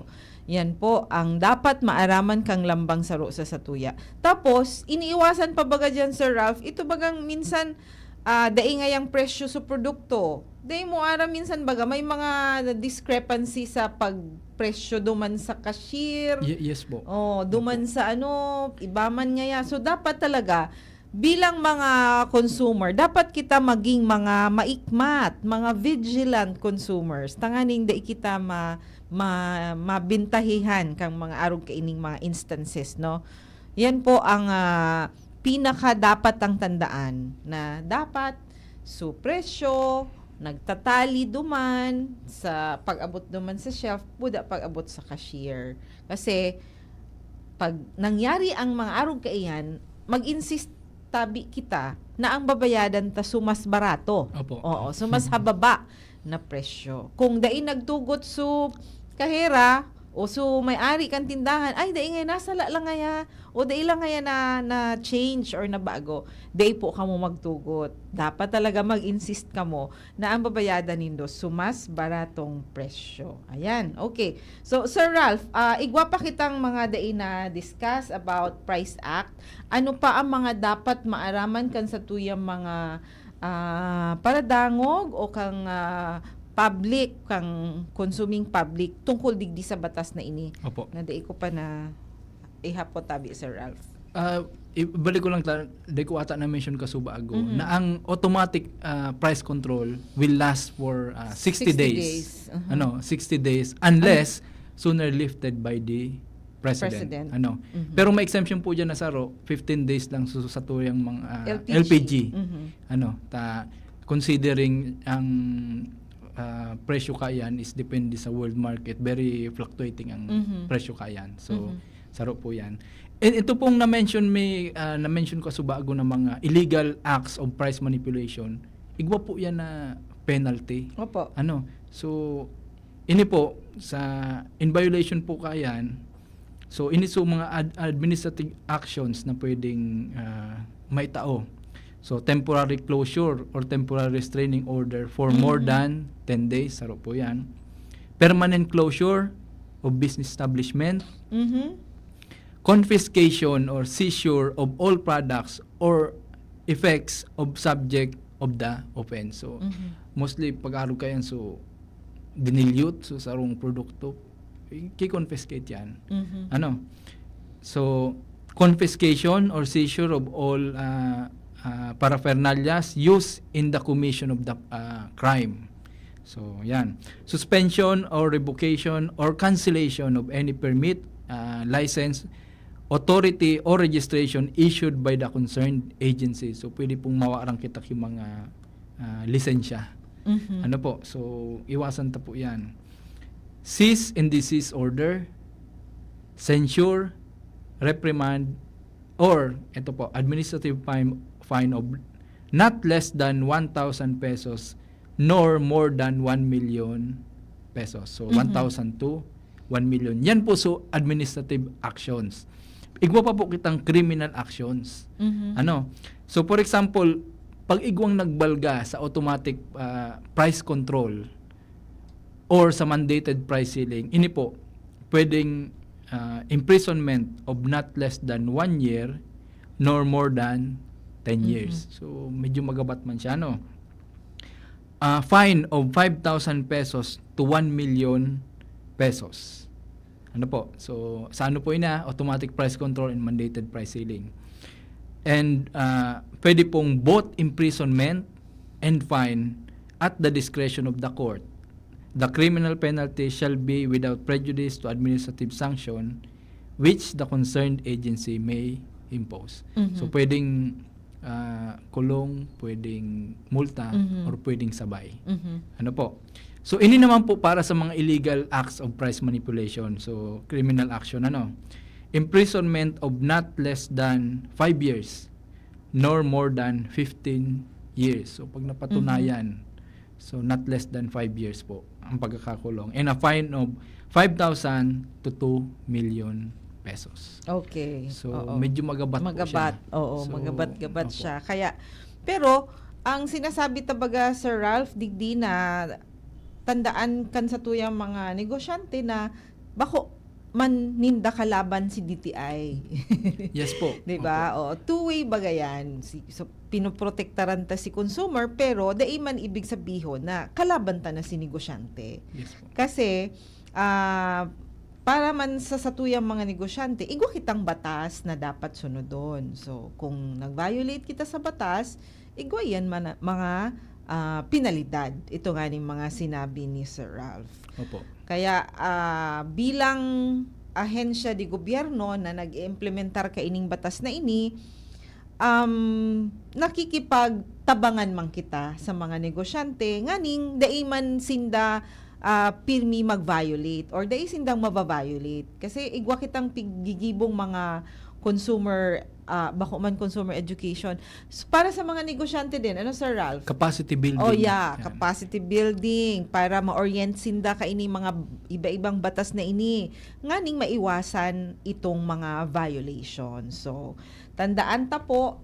Yan po ang dapat maaraman kang lambang saro sa satuya. Tapos, iniiwasan pa baga diyan, Sir Ralph, ito bagang minsan ah, dai ngayang presyo sa produkto. Dai mo aram minsan baga may mga discrepancy sa pagpresyo duman sa cashier. Ye- yes po. Oh, duman sa ano, iba man ngaya. So dapat talaga bilang mga consumer, dapat kita maging mga maikmat, mga vigilant consumers. Tanganing dai kita ma, ma mabintahihan kang mga arog kaining mga instances, no? Yan po ang ah, pinaka dapat ang tandaan na dapat su presyo nagtatali duman sa pag-abot duman sa shelf, buda pag-abot sa cashier. Kasi pag nangyari ang mga arog kaiyan, mag-insist tabi kita na ang babayadan ta su mas barato. Opo. Oo, su mas hababa na presyo. Kung dai nagtugot su kahera o su may-ari kan tindahan, "Ay, dai ngay, nasala lang ngaya, o dai lang ngaya na, na change or nabago," dai po kamo magtugot. Dapat talaga mag-insist kamo na ang babayadan nindo su mas baratong presyo. Ayan, okay. So, Sir Ralph, ah, igwa pa kitang mga dai na discuss about Price Act. Ano pa ang mga dapat maaraman kan satuyang mga ah, paradangog o kang ah, public, kang consuming public tungkol digdi sa batas na ini? Opo. Na dai ko pa na ihapot tabi, Sir Ralph. Ah, Ibalik ko lang ta, di ko ata na-mention kasubago, Mhm. na ang automatic ah, price control will last for ah, sixty, Sixty days. days. Uh-huh. Ano, sixty days unless sooner lifted by the president. President. Ano. Mhm. Pero may exemption po diyan na saro, fifteen days lang sa, sa tuyang mga ah, L P G. L P G. Mhm. Ano, ta considering ang ah, presyo kayan is depende sa world market, very fluctuating ang Mhm. presyo kayan. So, Mhm. saro po 'yan. And ito pong na-mention may ah, na-mention ko subago na mga illegal acts of price manipulation, igwa po 'yan na penalty. Opo. Ano? So, ini po sa in violation po kayan. So, ini so mga ad- administrative actions na pwedeng ah, maitao. So, temporary closure or temporary restraining order for more Mhm. than ten days, saro po 'yan. Permanent closure of business establishment, Mhm. confiscation or seizure of all products or effects of subject of the offense. So, Mhm. mostly pag-arog kayan, so, dinilyot, so, sarong produkto, ki-confiscate 'yan. Mhm. Ano? So, confiscation or seizure of all ah, ah, paraphernalias used in the commission of the ah, crime. So, 'yan. Suspension or revocation or cancellation of any permit, ah, license, authority or registration issued by the concerned agency. So, pwede pong mawaran kita ki mga ah, lisensya. Mhm. Ano po? So, iwasan ta po 'yan. Cease and desist order, censure, reprimand, or ito po, administrative fine, fine of not less than one thousand pesos nor more than one million pesos. So, Mhm. one thousand to one million. 'Yan po, so, administrative actions. Igwa pa po kitang criminal actions. Mhm. Ano? So, for example, pag igwang nagbalga sa automatic ah, price control or sa mandated price ceiling, ini po, pwedeng ah, imprisonment of not less than one year nor more than ten years. Mhm. So, medyo magabat man siya, no? Ah, fine of five thousand pesos to one million pesos. Ano po? So, sa ano po ina, automatic price control and mandated price ceiling. And ah, pwede pong both imprisonment and fine at the discretion of the court. The criminal penalty shall be without prejudice to administrative sanction which the concerned agency may impose. Mhm. So, pwedeng ah, kulong, pwedeng multa, Mhm. or pwedeng sabay. Mhm. Ano po? So, ini naman po para sa mga illegal acts of price manipulation. So, criminal action, ano? Imprisonment of not less than five years nor more than fifteen years. So, pag napatunayan, so not less than five years po ang pagkakakulong. And a fine of five thousand to two million pesos. Okay. So, Oo. medyo magabat po Magabat. siya. Oo, So, magabat-gabat opo. siya. Kaya, pero, ang sinasabi tabaga, Sir Ralph, digdi na tandaan kan satuyang mga negosyante na bako man ninda kalaban si D T I. Yes po. Di ba? Opo. O, two-way baga yan. Si, so, pinoprotektaran ta si consumer, pero dai man ibig sabihon na kalaban ta na si negosyante. Yes po. Kasi, ah, para man sa satuyang mga negosyante, igwa kitang batas na dapat sunodon. So, kung nag-violate kita sa batas, igwa yan mana-, mga ah, penalidad. Ito nga ning mga sinabi ni Sir Ralph. Opo. Kaya, ah, bilang ahensya de gobyerno na nag-iimplementar kaining batas na ini, um, nakikipagtabangan man kita sa mga negosyante, nganing dai man sinda ah, pirmi mag-violate or dai sindang maba-violate. Kasi igwa kitang pigigibong mga consumer, ah, bako man consumer education. So, para sa mga negosyante din, ano, Sir Ralph? Capacity building. Oh, yeah, Yan. Capacity building para ma-orient sinda kaini mga iba-ibang batas na ini, nganing maiwasan itong mga violation. So, tandaan ta po,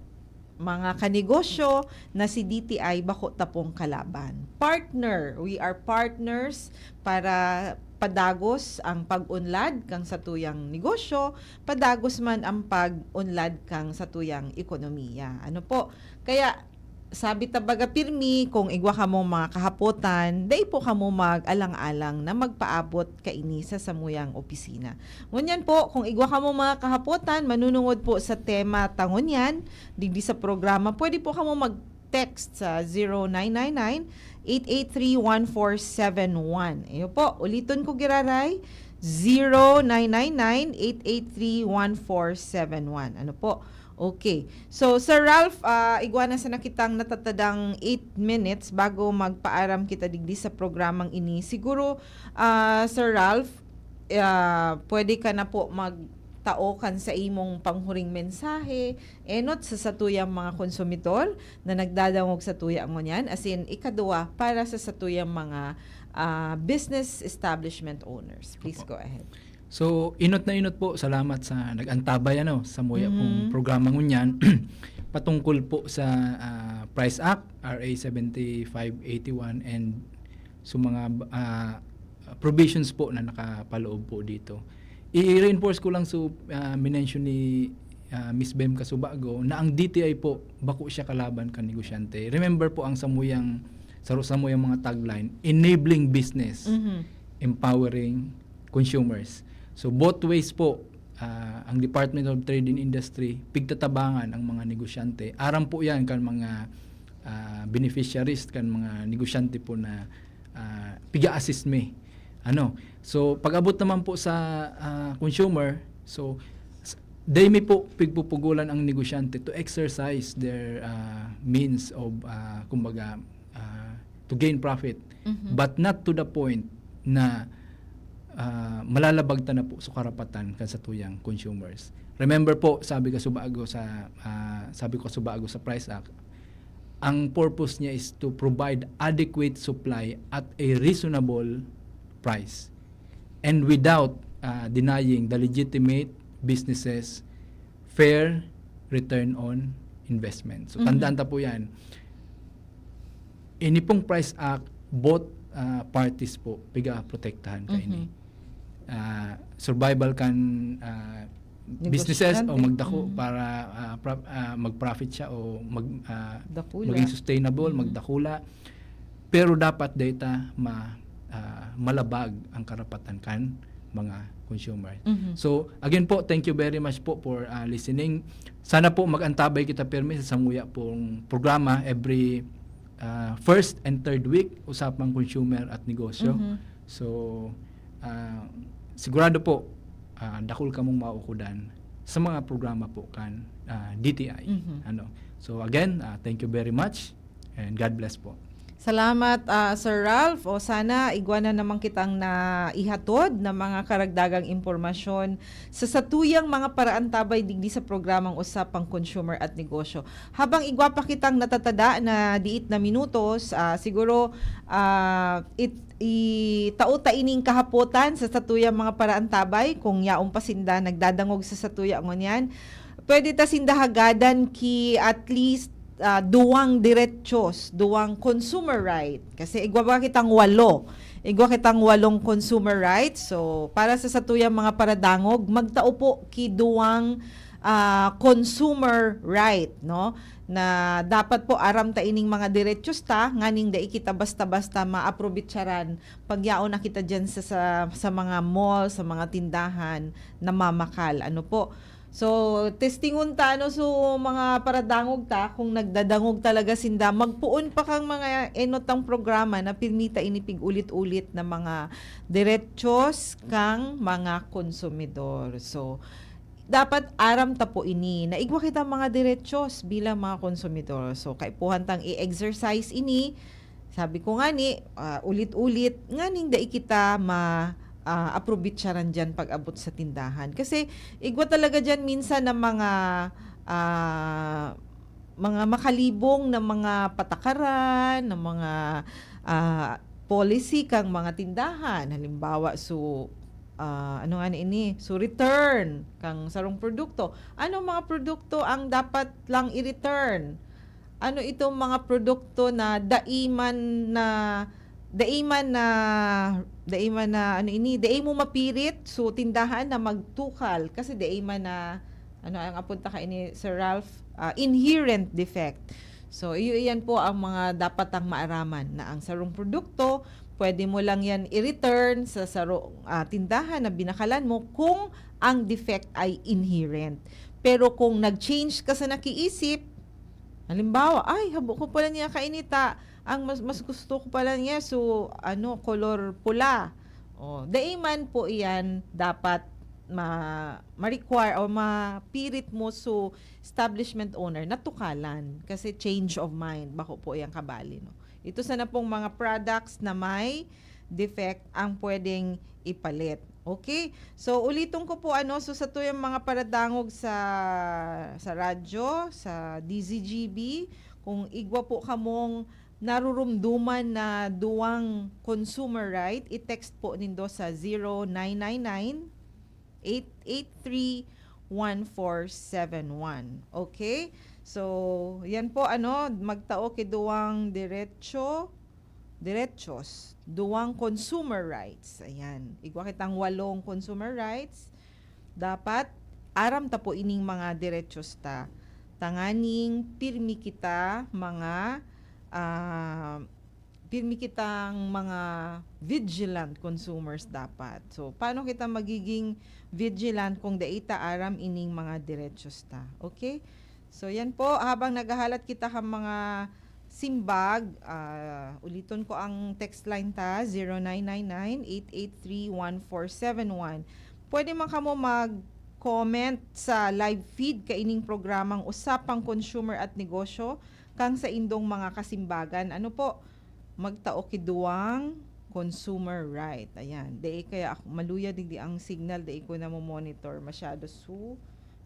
mga kanegosyo, na si D T I bako ta pong kalaban. Partner, we are partners para padagos ang pag-unlad kang satuyang negosyo, padagos man ang pag-unlad kang satuyang ekonomiya. Ano po? Kaya, Sabi ta baga pirmi, kung igwa kamong mga kahapotan, dai po kamo mag-alang-alang na magpaabot kaini sa samuyang opisina. Ngunyan po, kung igwa kamong mga kahapotan, manunungod po sa tema ta ngunyan, digdi sa programa, pwede po kamo mag-text sa zero nine nine nine, eight eight three, one four seven one. Iyo po, uliton ko giraray, zero nine nine nine, eight eight three, one four seven one. Ano po? Okay. So, Sir Ralph, ah, igwa na sana kitang natatadang eight minutes bago magpaaram kita digdi sa programang ini. Siguro, ah, Sir Ralph, ah, pwede ka na po magtao kan sa imong panghuring mensahe, enot sa satuyang mga konsumidor na nagdadangog sa tuya ngunyan, as in, ikaduwa, para sa satuyang mga, ah, business establishment owners. Please Opo. go ahead. So, inot na inot po, salamat sa nag-antabay, ano, sa muya pong Mm. programa ngunyan, patungkol po sa, ah, Price Act, R A seventy-five eighty-one, and so mga, ah, provisions po na nakapaloob po dito. I-reinforce ko lang, so, ah, minention ni, ah, Miss Bem Kasubago na ang D T I po, bako siya kalaban kan negosyante. Remember po ang samuyang, sa, samuyang mga tagline, enabling business, Mhm. empowering consumers. So, both ways po, ah, ang Department of Trade and Industry, pigtatabangan ang mga negosyante. Aram po yan kan mga, ah, beneficiaries, kan mga negosyante po na, ah, piga-assist mi. Ano? So, pag-abot naman po sa, ah, consumer, so, s-, dai mi po pigpupugulan ang negosyante to exercise their, ah, means of, ah, kumbaga, ah, to gain profit, Mhm. but not to the point na, ah, malalabag ta na po sa karapatan kan satuyang consumers. Remember po, sabi kasubago sa, ah, sabi ko kasubago sa Price Act, ang purpose niya is to provide adequate supply at a reasonable price and without, ah, denying the legitimate businesses fair return on investment. So, Mhm. tandaan ta po yan. Ini pong Price Act, both, ah, parties po, piga-protektahan kaini. Mhm. Ah, survival kan, ah, businesses o Negosyante. magdako Mm. para, ah, pra-, ah, mag-profit siya o mag-, ah, Dakula. maging sustainable, Mhm. magdakula. Pero dapat dai ta ma-, ah, malabag ang karapatan kan mga consumer. Mhm. So, again po, thank you very much po for, ah, listening. Sana po mag-antabay kita pirmi sa samuya pong programa every, ah, first and third week, Usapang Consumer at Negosyo. Mhm. So, ah, sigurado po, ah, dakul kamong mauukodan sa mga programa po kan, ah, D T I. Mhm. Ano? So, again, ah, thank you very much and God bless po. Salamat, ah, Sir Ralph. O sana, igwa na naman kitang naihatod na mga karagdagang impormasyon sa satuyang mga paraantabay digdi sa programang Usapang Consumer at Negosyo. Habang igwa pa kitang natatada na diit na minutos, ah, siguro, ah, it-, itao ta ining kahapotan sa satuyang mga paraantabay, kung yaon pa sinda nagdadangog sa satuya ngunyan. Pwede ta sinda hagadan ki at least, ah, duwang derechos, duwang consumer right. Kasi igwa ba kitang walo? Igwa kitang walong consumer rights. So, para sa satuyang mga paradangog, magtao po ki duwang, ah, consumer right, no? Na dapat po aram ta ining mga derechos ta, nganing dai kita basta-basta maaprobitsaran pag yaon na kita diyan sa, sa, sa mga mall, sa mga tindahan, namamakal. Ano po? So, testingon ta, ano, so, mga paradangog ta, kung nagdadangog talaga sinda, magpoon pa kang mga enot ang programa na pirmi ta ini pig-ulit-ulit na mga derechos kang mga konsumidor. So, dapat aram ta po ini, na igwa kita mga derechos bilang mga konsumidor. So, kaipuhan tang i-exercise ini, sabi ko ngani, ah, ulit-ulit, nganing dai kita ma-, ah, aprobitsaran diyan pag-abot sa tindahan. Kasi igwa talaga diyan minsan na mga, ah, mga makalibong na mga patakaran, na mga, ah, policy kang mga tindahan. Halimbawa, so, ah, ano nga na ini? So, return kang sarong produkto. Anong mga produkto ang dapat lang i-return? Ano itong mga produkto na dai man na, dai man na, dai man na, ano ini, dai mo mapirit, so, tindahan na magtukal kasi dai man na, ano ang apunta ka ini, Sir Ralph? Ah, inherent defect. So, iyo iyan po ang mga dapat tang maaraman, na ang sarong produkto, pwede mo lang yan i-return sa sarong, ah, tindahan na binakalan mo kung ang defect ay inherent. Pero kung nag-change ka sa nakiisip, halimbawa, "Ay, habo ko pala niya kainita. Ang mas, mas gusto ko pala niya, so, ano, color pula." Oh, dai man po iyan dapat ma-, ma-require o mapirit mo so establishment owner na tukalan kasi change of mind, bako po iyang kabali, no? Ito sana pong mga products na may defect ang pwedeng ipalit. Okay? So, uliton ko po, ano, so sa tuyang mga paradangog sa, sa radyo, sa D Z G B, kung igwa po kamong narurumduman na duwang consumer right, i-text po nindo sa zero nine nine nine, eight eight three, one four seven one. Okay? So, yan po, ano, magtao ki duwang diretso, direchos, duwang consumer rights. Ayan. Igwa kitang walong consumer rights. Dapat aram ta po ining mga direchos ta. Tanganing pirmi kita mga, ah, pirmi kitang mga vigilant consumers dapat. So, paano kita magiging vigilant kung dai ta aram ining mga direchos ta? Okay? So, yan po. Habang naghahalat kita kan mga simbag, ah, uliton ko ang text line ta, zero nine nine nine, eight eight three, one four seven one. Pwede man kamo mag-comment sa live feed kaining programang Usapang Consumer at Negosyo kang sa indong mga kasimbagan. Ano po? Magtao ki duwang consumer right. Ayan. Dai kaya ako, maluya digdi ang signal, dai ko na mo-monitor masyado. So,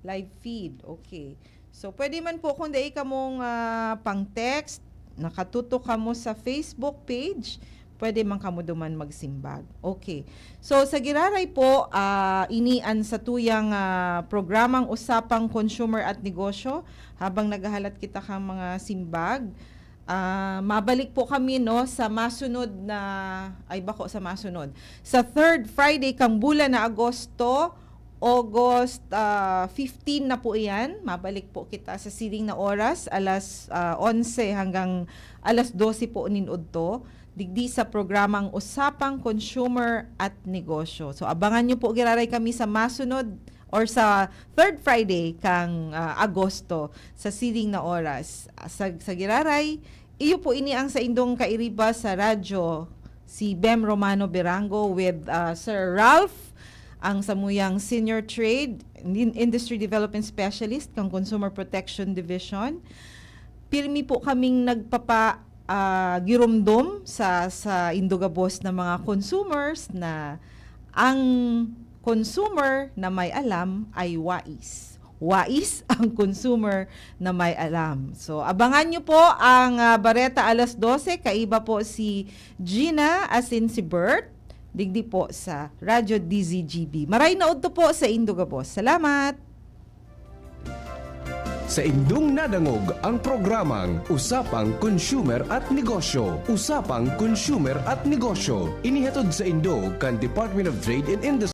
live feed. Okay. So, pwede man po kung dai kamong, ah, pang-text, nakatutok kamo sa Facebook page, pwede man kamo duman magsimbag. Okay. So, sa giraray po, ah, ini an satuyang, ah, programang Usapang Consumer at Negosyo. Habang naghahalat kita kang mga simbag, ah, mabalik po kami, no, sa masunod na, ay, bako sa masunod. Sa third Friday kang bulan na Agosto, August, ah, fifteen na po iyan. Mabalik po kita sa siring na oras, alas, ah, onse hanggang alas dose po nin udto, digdi sa programang Usapang Consumer at Negosyo. So, abangan niyo po giraray kami sa masunod or sa third Friday kang, ah, Agosto sa siring na oras. Sa, sa giraray, iyo po ini ang saindong kairiba sa radyo, si Bem Romano Berango with, ah, Sir Ralph, ang samuyang Senior Trade in-, Industry Development Specialist kang Consumer Protection Division. Pirmi po kaming nagpapa-, ah, giromdom sa, sa indogabos na mga consumers na ang consumer na may alam ay wais. Wais ang consumer na may alam. So, abangan niyo po ang, ah, Bareta alas dose. Kaiba po si Gina, asin si Bert, digdi po sa Radyo D Z G B. Maray na udto po sa indogabos. Salamat! Sa indong nadangog ang programang Usapang Consumer at Negosyo. Usapang Consumer at Negosyo. Inihatod sa indo kan Department of Trade and Industry.